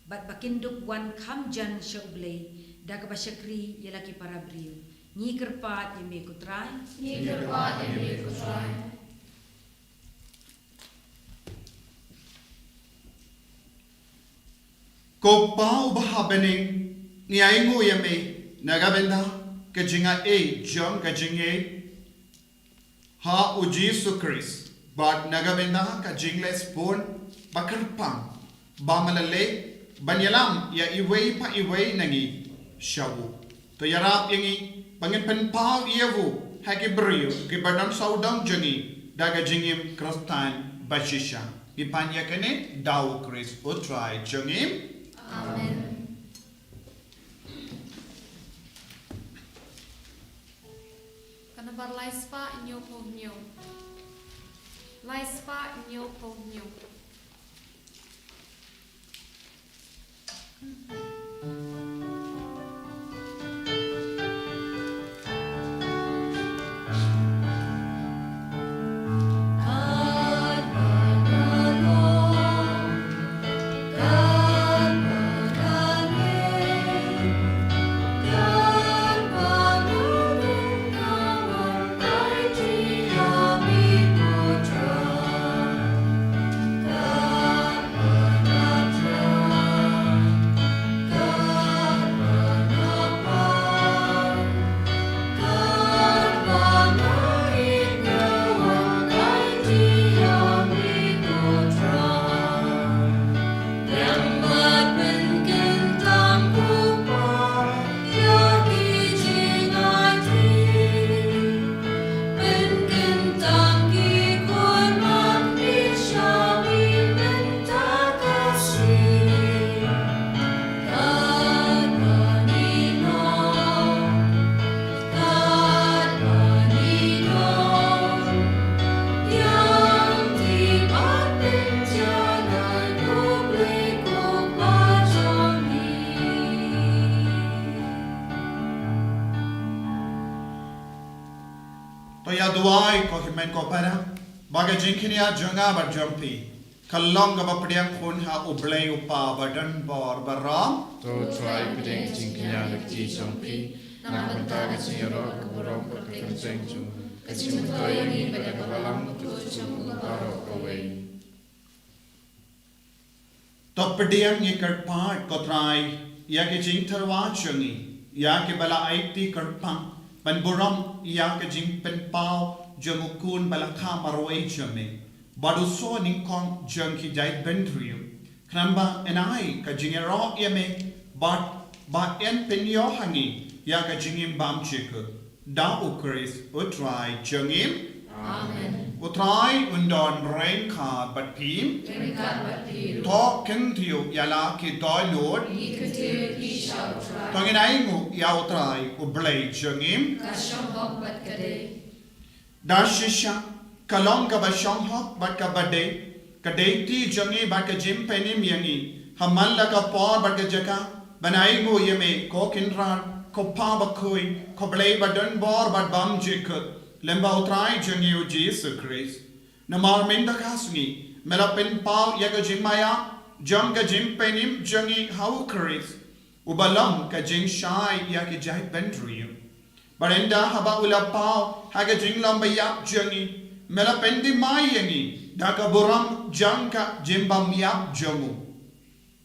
bad ba kin dup wan kham jan sha U Blei da kaba shakri ïa la ki para briew. Ngi kyrpad ïa me ko Trai. Ngi kyrpad ïa me ko Trai. Ko Kpa uba ha bneng, ngi ainguh ïa me na ka bynta ka jingaiei jong ka jingngeit ha U Jisu Khrist, bad na ka bynta ka jingleh sbun ba kyrpang ba me la leh ban ïalam ïa iwei pa iwei na ngi sha u. To ïarap ïa ngi ba ngin pynpaw ïa u ha ki briew kiba don sawdong jong ngi da ka jingim Khristan. Bashisha ngi pan ïa kane da u Khrist u Trai jong ngi. Amen. Ka nambar lai spah hynñiew phew hynñiew. Lai spah hynñiew phew hynñiew. To ïa duwai ko hynmen ko para, ba ka jingkñia jong nga bad jong phi ka long kaba pdiang khun ha U Blei U Kpa ba don bor ba ram. To Trai pdiang jingkñia ha ka jingim jong phi na ka bynta ka jingïaroh ka burom bad ka kyrteng jong U, ka jingmyntoi ïa ngi bad ïa ka balang jong U baroh kawei. To pdiang ïa ka kyrpad ko Trai ïa ka jingtyrwa jong ngi, ïa kiba la aiti kyrpang ban burom ïa ka jingpynpaw jong U Khun ba la kha marwei jong me bad U Soo nyngkong jong ki jaitbynriew. Khnang ba yn ai ka jingïaroh ïa me bad ba yn pynïoh ha ngi ïa ka jingim bymjukut. Da U Khrist U Trai jong ngi. Amen. U Trai un don ryngkat bad phi. Ryngkat bad phi ruh. To kyntiew ïa la ki dohnud. Ngi kyntiew ïa phi sha U Trai. To ngin ainguh ïa U Trai U Blei jong ngi. Ka shong hok bad ka dei. Da shisha ka long kaba shong hok bad kaba dei, ka dei ti jong ngi bad ka jingpynim ïa ngi ha man la ka por bad ka jaka ban ainguh ïa me ko Kynrad, ko Pa bakhuid, ko Blei ba don bor bad bymjukut, lem bad U Trai jong ngi U Jisu Khrist. Namar mynta ka sngi me la pynpaw ïa ka jingmaïap jong ka jingpynim jong ngi ha U Khrist, uba long ka jingshai ïa ki jaitbynriew. Bad ynda haba u la paw ha ka jinglong ba ïap jong ngi, me la pynthymmai ïa ngi da ka burom jong ka jingbymïap jong u.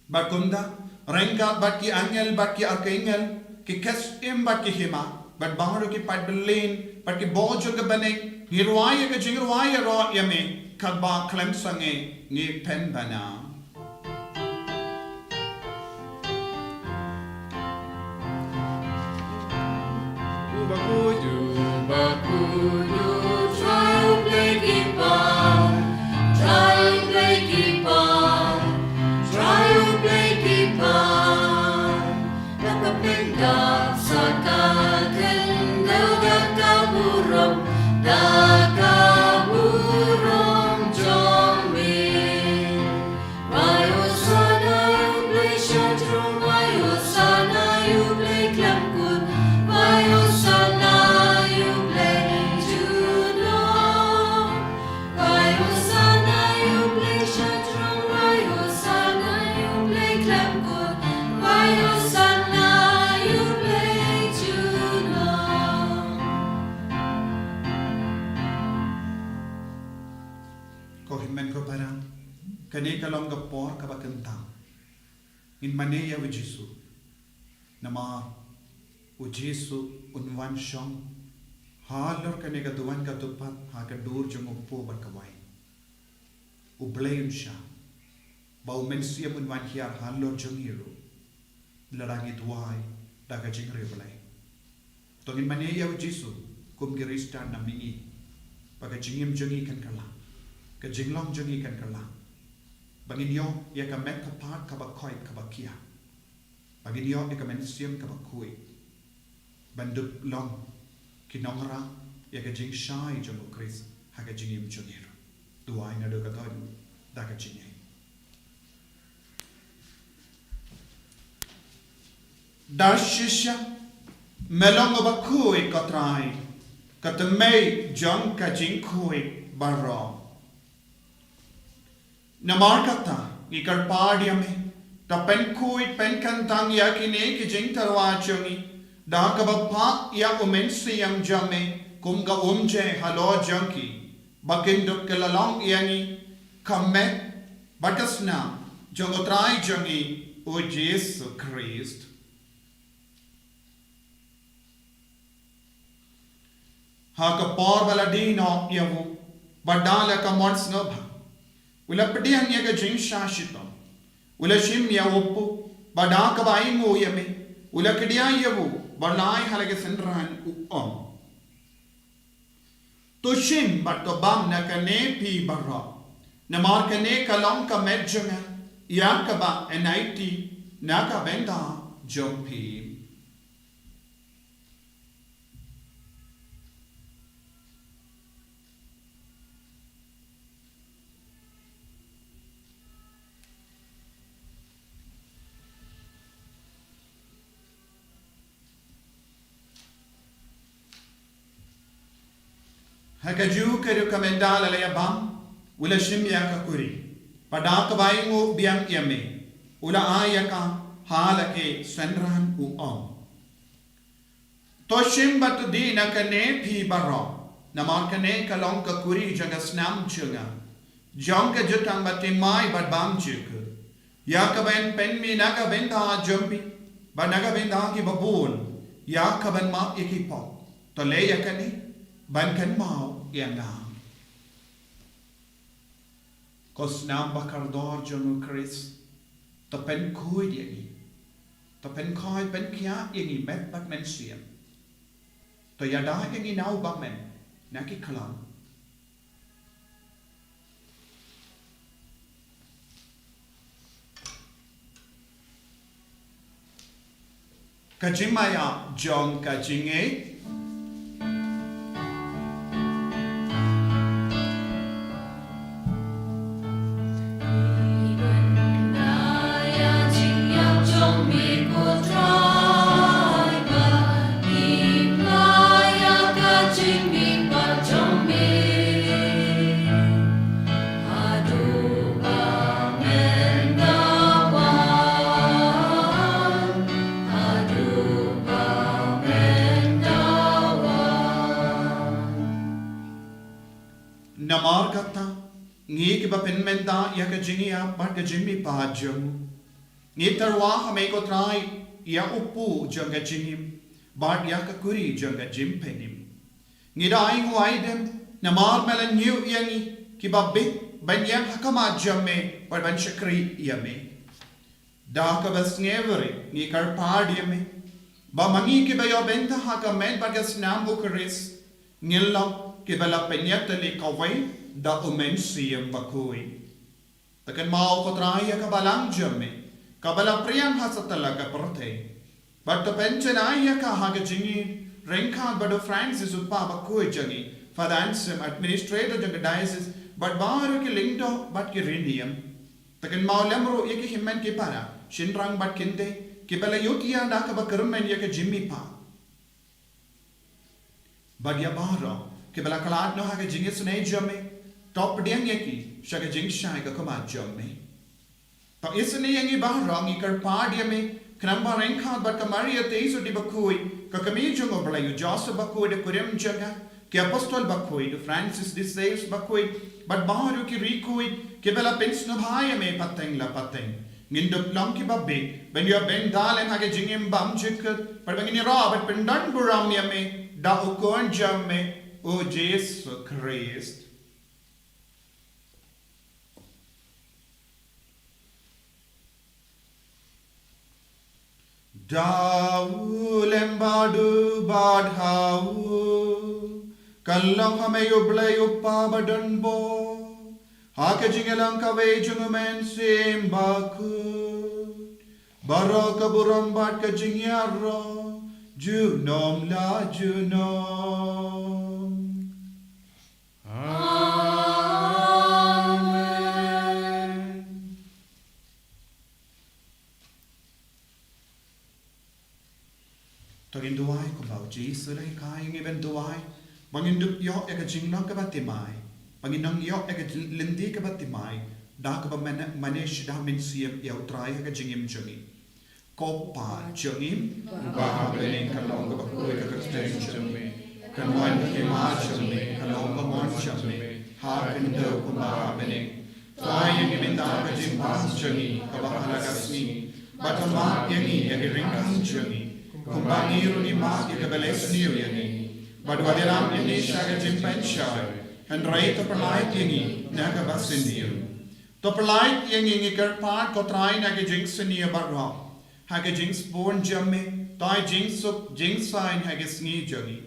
Bad kumta ryngkat bad ki angel bad ki archangel, ki khun syiem bad ki hima, bad baroh ki paidbah bymman bad ki bor jong ka bneng, ngi rwai ïa ka jingrwai ïaroh ïa me katba khlem sangeh ngi pynbna. Ko hynmen ko para, kane ka long ka por kaba kyntang. Ngin mane ïa U Jisu. Namar U Jisu un wan shong halor kane ka duwan ka dupat ha ka dur jong u kpu bad ka waiñ. U Blei un shah ba U Mynsiem un wan hiar halor jong ngi ruh, lada ngi duwai da ka jingriewblei. To ngin mane ïa U Jisu kum ki Khristan na mihngi, ba ka jingim jong ngi kan kylla. Ka jinglong jong ngi kan kylla ba ngin ïoh ïa ka met ka phad kaba koit kaba khia, ba ngin ïoh ïa ka mynsiem kaba khuid, ban dup long ki nongrah ïa ka jingshai jong u Khrist ha ka jingim jong ngi ruh. Duwai naduh ka dohnud da ka jingngeit. Da shisha me long uba khuid, ko Trai, ka tymmen jong ka jingkhuid baroh. Namar kata ngi kyrpad ïa me, to pynkhuid pynkyntang ïa kine ki jingtyrwa jong ngi da kaba phah ïa u Mynsiem jong me kum ka umjer halor jong ki, ba kin dup kylla long ïa ngi ka met bad ka snam jong u Trai jong ngi, u Jisu Khrist. Ha ka por ba la die noh ïa u, bad da la ka mon sngewbha, u la pdiang ïa ka jingshah shitom, u la shim ïa u kpu, bad da kaba ainguh ïa me, u la kdiah ïa u bad la ai ha la ki synran, u ong: To shim bad to bam na kane phi baroh, namar kane ka long ka met jong nga, ïa kaba yn aiti na ka bynta jong phi. Ha kajuh ka ruh, ka mynta la la ïa bam, u la shim ïa ka kuri, bad da kaba ainguh biang ïa me, u la ai ïa ka ha la ki synran, u ong: To shim bad to die na kane phi baroh, namar kane ka long ka kuri jong ka snam jong nga, jong ka jutang bathymmai bad bymjukut, ïa kaban pynmih na ka bynta jong phi bad na ka bynta kiba bun, ïa kaban map ïa ki pop. To leh ïa kane ban kynmaw ïa nga. Ko snam bakordor jong u Khrist, to pynkhuid ïa ngi, to pynkhuid pynkhiah ïa ngi met bad mynsiem, to ïada ïa ngi na u bymman na ki khlam. Ka jingmaïa jong ka jingngeit. Namar kata, ngi kiba pynmynta ïa ka jingïap bad ka jingmihpat jong u, ngi tyrwa ha me ko Trai, ïa u kpu jong ka jingim bad ïa ka kuri jong ka jingpynim. Ngi da ainguh aidem namar me la ñiew ïa ngi kiba bit ban ïeng ha khmat jong me bad ban shakri ïa me. Da kaba sngewrit ngi kyrpad ïa me ba ma ngi kiba ïoh bynta ha ka met bad ka snam u Khrist, ngin long kiba la pynïatylli kawei da u Mynsiem Bakhuid. To kynmaw ko Trai ïa ka balang jong me kaba la phriang ha satlak ka pyrthei, bad to pynjanai ïa ka ha ka jingïeit ryngkat bad u Francis u Kpa Bakhuid jong ngi, Father Anselm, Administrator jong ka Diocese, bad baroh ki lyngdoh bad ki riewniam. To kynmaw lem ruh ïa ki hynmen ki para, shynrang bad kynthei kiba la ïohi da kaba kyrmen ïa ka jingmihpat, bad ïa baroh kiba la khlad noh ha ka jingisynei jong me. To pdiang ïa ki sha ka jingshai ka khmat jong me. To isynei ïa ngi baroh, ngi kyrpad ïa me, khnang ba ryngkat bad ka Maria Theisotti Bakhuid, ka Kmie jong u Blei, u Joseph Bakhuid, u kurim jong ka, ki Apostol Bakhuid, u Francis de Sales Bakhuid, bad baroh ki riewkhuid kiba la pynsngewbha ïa me pateng la pateng, ngin dup long kiba bit ban ïoh bynta lem ha ka jingim bymjukut, bad ba ngin ïaroh bad pyndonburom ïa me da u Khun jong me, u Jisu Khrist. Da u lem bad u bad ha u, kan long ha me U Blei U Kpa badonbor, Ha ka jingïalang kawei jong U Mynsiem Bakhuid, baroh ka burom bad ka jingïaroh, junom la junom. Amen. To ngin duwai kumba U Jisu u la hikai ïa ngi ban duwai, ba ngin dup ïoh ïa ka jinglong kaba thymmai, ba ngin nang ïoh ïa ka jin-, lynti kaba thymmai, da kaba mane, mane shaphang mynsiem ïa U Trai ha ka jingim jong ngi. Ko Pa jong ngi, uba ha bneng, ka long kaba khuid ka kyrteng jong me, kan wan ka hima jong me, kan long ka mon jong me ha ka khyndew kumba ha bneng. To ai ïa ngi mynta ka jingbam jong ngi kaba ha la ka sngi, bad to map ïa ngi ïa ki ryngkang jong ngi, kumba ngi ruh ngi map ïa kiba la isniew ïa ngi. Bad wat ïalam ïa ngi sha ka jingpynshai, hynrei to pyllait ïa ngi na kaba sniew. To pyllait ïa ngi, ngi kyrpad ko Trai, na ka jingsniew baroh, ha ka jingsbun jong me, to ai jingsuk jingsaiñ ha ka sngi jong ngi.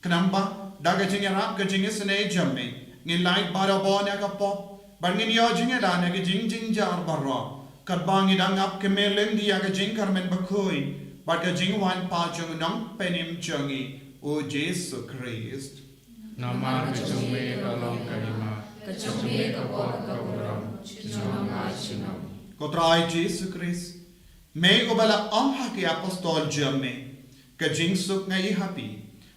Khnang ba da ka jingïarap ka jingisynei jong me, ngin lait barabor na ka pop, bad ngin ïoh jingïada na ki jingjynjar baroh, katba ngi dang ap kmie lynti ïa ka jingkyrmen bakhuid bad ka jingwan pat jong U Nongpynim jong ngi, U Jisu Khrist. Namar ka jong me ka long ka hima, ka jong me ka pop, ka burom, junom la junom. Ko Trai Jisu Khrist, me uba la ong ha ki apostol jong me, ka jingsuk nga ai ha phi,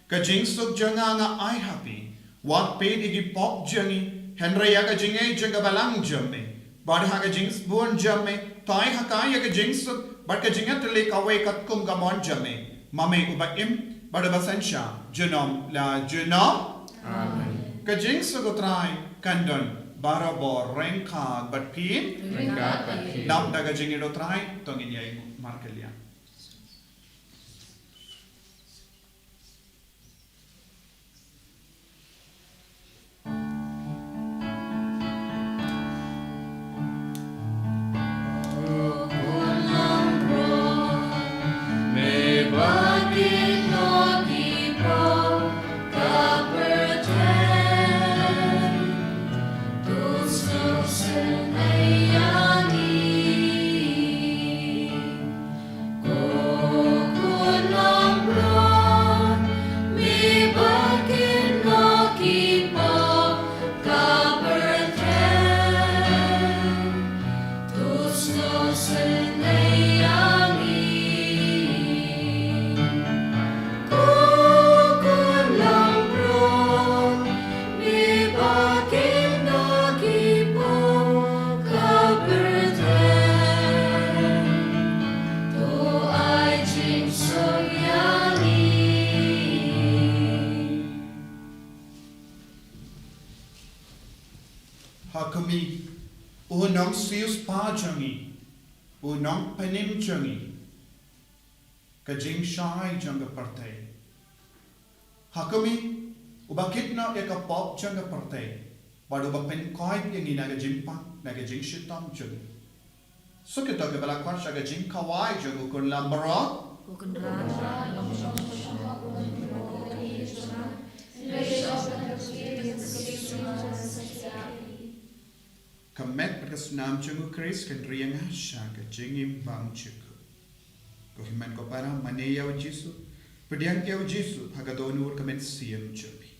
ka jingsuk jong nga nga ai ha phi. Wat peit ïa ki pop jong ngi, hynrei ïa ka jingaiei jong ka balang jong me. Bad ha ka jingsbun jong me, to ai ha ka ïa ka jingsuk bad ka jingïatylli kawei katkum ka mon jong me, ma me uba im bad uba synshar junom la junom. Amen. Ka jingsuk U Trai kan don barabor ryngkat bad phi. Ryngkat bad phi. Dap da ka jingïeit U Trai, to ngin ïai markylliang. Ha khmih, U Nongsiewspah jong ngi, U Nongpynim jong ngi, ka jingshai jong ka pyrthei. Ha khmih, uba kit noh ïa ka pop jong ka pyrthei, bad uba pynkoit ïa ngi na ka jingpang, na ka jingshitom jong ngi. Suk ïa to kiba la khot sha ka jingkhawai jong u khun lamb baroh. Ka met bad ka snam jong U Khrist kan ri ïa nga sha ka jingim bymjukut. Ko hynmen ko para, mane ïa U Jisu, pdiang ïa U Jisu ha ka dohnud ka mynsiem jong phi.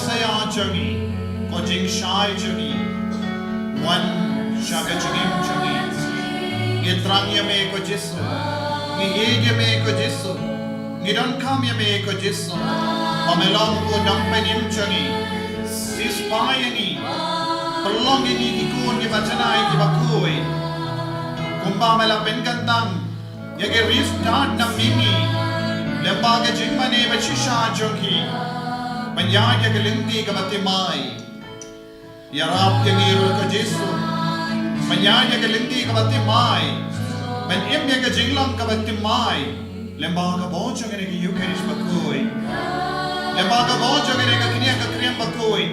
Saïaw jong ngi, ko jingshai jong ngi, wan sha ka jingim jong ngi. Ngi thrang ïa me ko Jisu, ngi ïeit ïa me ko Jisu, ngi donkam ïa me ko Jisu. Ba me long u nongpynim jong ngi, siewspah ïa ngi, pynlong ïa ngi ki khun kiba janai kiba khuid. Kumba me la pynkyntang ïa ki riewstad na mihngi lyngba ka jingmane bashisha jong ki, ban ïaid ïa ka lynti kaba thymmai. Ïarap ïa ngi ruh ko Jisu ban ïaid ïa ka lynti kaba thymmai, ban im ïa ka jinglong kaba thymmai lyngba ka bor jong kane ka Ïukharist bakhuid, lyngba ka bor jong kane ka kñia ka kriang bakhuid.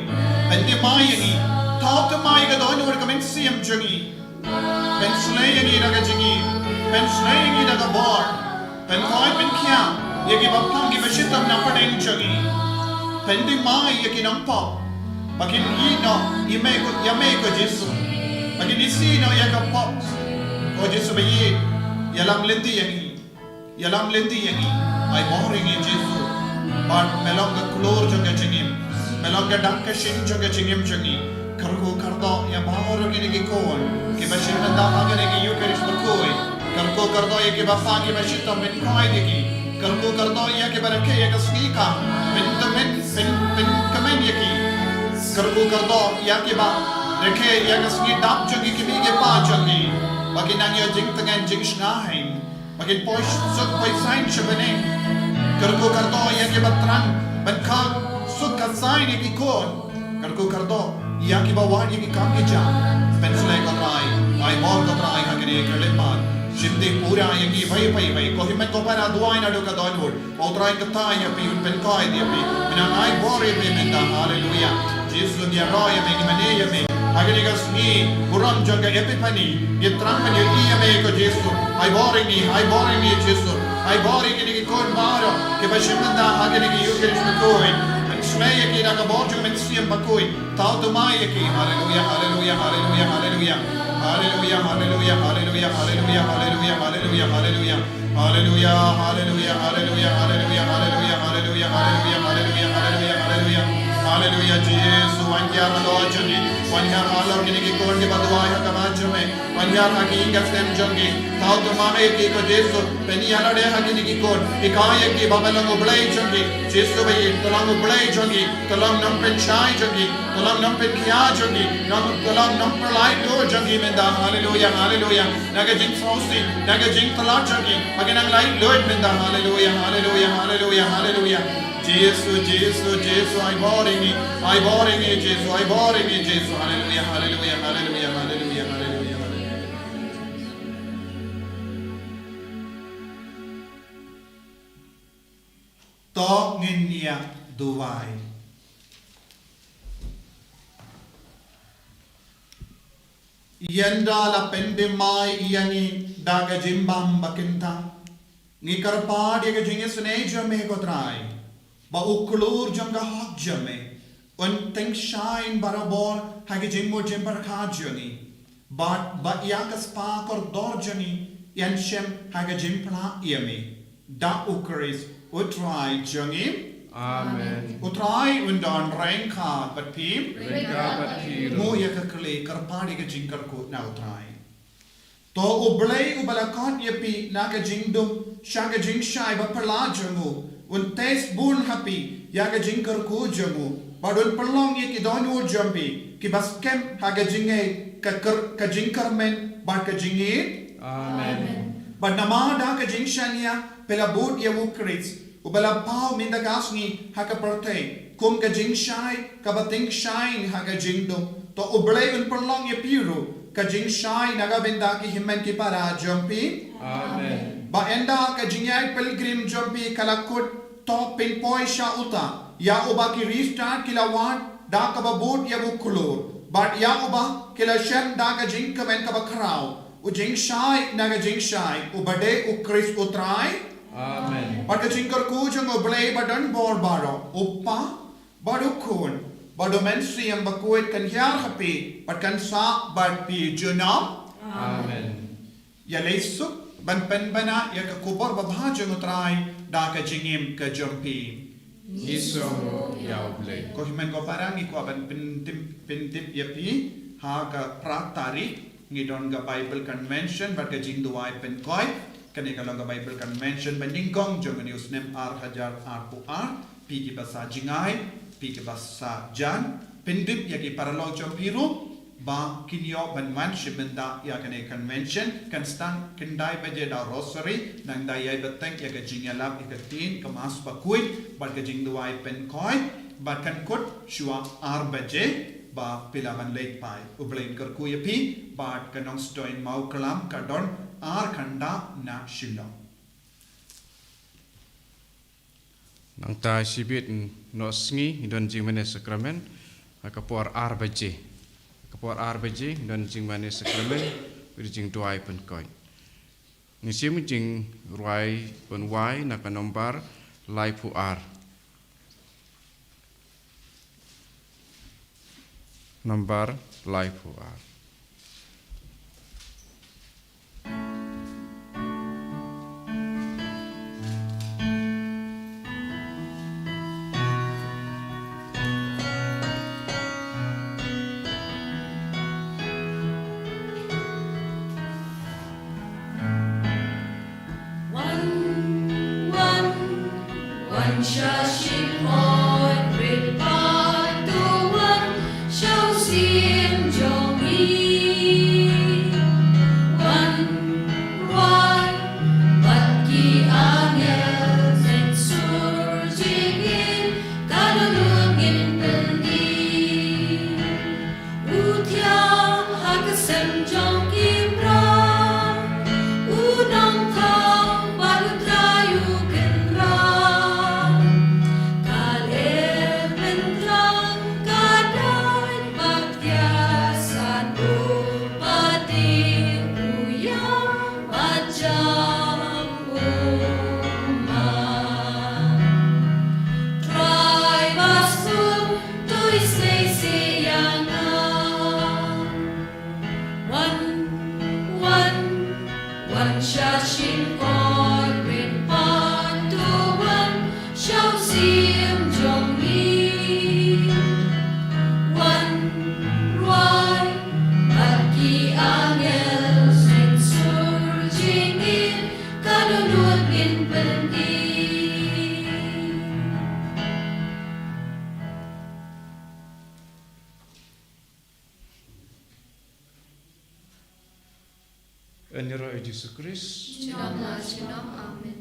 Ban thymmai ïa ngi, thaw thymmai ïa ka dohnud ka mynsiem jong ngi. Pynshlei ïa ngi da ka jingïeit, pynshlei ïa ngi da ka bor. Pynkhuid pynkhiah ïa kiba phang kiba shitom na pdeng jong ngi. Pynthymmai ïa ki nongpop ba kin ïehnoh ïa me ko, ïa me ko Jisu, ba kin isih noh ïa ka pop. Ko Jisu ba ïeit, ïalam lynti ïa ngi. Ïalam lynti ïa ngi. Ai bor ïa ngi Jisu. Bad me long ka khlur jong ka jingim, me long ka dak ka shyieng jong ka jingim jong ngi. Kyrkhu kyrdoh ïa baroh kine ki khun kiba shim bynta ha kane ka Ïukharist bakhuid. Kyrkhu kyrdoh ïa kiba phang kiba shitom, pynkhuid ïa ki. Kyrkhu kyrdoh ïa kiba rakhe ïa ka sngi kam, pynthymmai, pyn, pynkmen ïa ki. Kyrkhu kyrdoh ïa kiba rakhe ïa ka sngi dap jong ki kmie ki kpa jong ki, ba kin nang ïoh jingtngen jingshngaiñ, ba kin poi suk poi saiñ sha bneng. Kyrkhu kyrdoh ïa kiba thrang ban khang suk ka saiñ ïa ki khun. Kyrkhu kyrdoh ïa kiba wad ïa ki kam ki jam. Pynshlei ko Trai, ai bor ko Trai ha kane ka lympat. Shim pura ïa ngi bad bad bad ko hynmen ko para, duwai naduh ka dohnud. Ko Trai, kata ïa phi, un pynkhuid ïa phi. Nang ai bor ïa phi mynta. Haleluia. Jisu, ngi ïaroh ïa me, ngi mane ïa me ha kane ka sngi burom jong ka Epiphany. Ngi thrang ban ïohi ïa me ko Jisu. Ai bor ïa ngi, ai bor ïa ngi Jisu. Ai bor ïa kine ki khun baroh kiba shim bynta ha kane ka Ïukharist bakhuid. Pynshlei ïa ki da ka bor jong ka mynsiem bakhuid. Thaw thymmai ïa ki. Haleluia, haleluia, haleluia, haleluia. Haleluia, haleluia, haleluia, haleluia, haleluia, haleluia, haleluia. Haleluia, haleluia, haleluia, haleluia, haleluia, haleluia, haleluia, haleluia, haleluia, haleluia, haleluia. Haleluia, Jisu, wan hiar halor jong ngi, wan hiar halor kine ki khun kiba duwai ha khmat jong me, wan hiar ha ki ïing ki sem jong ki, thaw thymmai ïa ki ko Jisu, pynïalade ha kine ki khun, hikai ïa ki ba me long U Blei jong ki, Jisu ba ïeit, to long U Blei jong ki, to long Nongpynshai jong ki, to long Nongpynkhiah jong ki, nong, to long Nongpynlaitluid jong ki mynta, haleluia, haleluia. Na ka jingsngewsih, na ka jingtlot jong ki, ba kin nang laitluid mynta, haleluia, haleluia, haleluia, haleluia. Jisu, Jisu, Jisu, ai bor ïa ngi, ai bor ïa ngi, Jisu, ai bor ïa ngi, Jisu, haleluia, haleluia, haleluia, haleluia, haleluia, haleluia. To ngin ïa duwai. Ynda la pynthymmai ïa ngi da ka jingbam bakynthah, ngi kyrpad ïa ka jingisynei jong me ko Trai, ba u khlur jong ka hok jong me un tyngshaiñ barabor ha ka jingmut jingpyrkhat jong ngi, bad ba ïa ka spah kordor jong ngi yn shem ha ka jingpynlah ïa me. Da U Khrist U Trai jong ngi. Amen. U Trai un don ryngkat bad phi. Ryngkat bad phi ruh. Nguh ïa ka kli, kyrpad ïa ka jingkyrkhu na U Trai. To U Blei uba la khot ïa phi na ka jingdum sha ka jingshai baphylla jong u, un test bun ha phi ïa ka jingkyrkhu jong u, bad un pynlong ïa ki dohnud jong phi kiba skhem ha ka jingngeit, ka kyr-, ka jingkyrmen bad ka jingïeit. Amen. Bad namar da ka jingshaniah phi la bud ïa U Khrist, uba la paw mynta ka sngi ha ka pyrthei kum ka jingshai kaba tyngshaiñ ha ka jingdum, to U Blei un pynlong ïa phi ruh ka jingshai na ka bynta ki hynmen ki para jong phi. Amen. Ba ynda ka jingïaid pilgrim jong phi ka la kut, to phin poi sha uta, ïa uba ki riewstad ki la wad da kaba bud ïa u khlur, bad ïa uba ki la shem da ka jingkmen kaba khraw, u jingshai na ka jingshai, uba dei U Khrist U Trai. Amen. Bad ka jingkyrkhu jong U Blei badonbor baroh, U Kpa, bad U Khun, bad U Mynsiem Bakhuid kan hiar ha phi bad kan sah bad phi junom. Amen. Ïaleh suk ban pynbna ïa ka khubor babha jong U Trai da ka jingim ka jong phi. Ngi sngewnguh ïa U Blei. Ko hynmen ko para, ngi kwah ban pyntip, pyntip ïa phi ha ka phra tarik ngi don ka Bible Convention bad ka jingduwai pynkoi. Kane ka long ka Bible Convention ba nyngkong jong kane u snem ar hajar arphew ar. Phi kiba sa jngai, phi kiba sa jan, pyntip ïa ki paralok jong phi ruh ba kin ïoh ban wan shim bynta ïa kane convention. Kan start khyndai baje da rosary, nangta ïai bteng ïa ka jingïalap ïa ka ktien, ka Mass bakhuid bad ka jingduwai pynkoi, bad kan kut shuwa ar baje ba phi lah ban leit phai. U Blei un kyrkhu ïa phi bad ka Nongstoiñ Mawklam ka don ar khyndai na Shillong. Nangta shibit noh sngi ngi don jingmane sakramen ha ka por ar baje. Ha ka por ar baje ngi don jingmane sakramen bad jingduwai pynkoi. Ngi shim jingrwai pynwai na ka nombar laiphew ar. Nombar laiphew ar. Wan, wan, wan sha shynroi, rit bad to wan sha u syiem jong ngi. Wan rwai bad ki angel, mynsur jingim ka dohnud ngin pyni. U thiah ha ka sem jong ki mrad, u nongthaw bad u Trai u kynrad. Ka leh myntang, ka dait bad ka san, u pati u ïa bad jam u ma. Trai ba sum, to isynei seh ïa nga. Wan, wan, wan sha shynroi, rit bad to wan sha u syiem jong ngi. Wan rwai bad ki angel, mynsur jingim ka dohnud ngin pyni. Yn ïaroh ïa u Jisu Khrist. Junom la junom. Amen.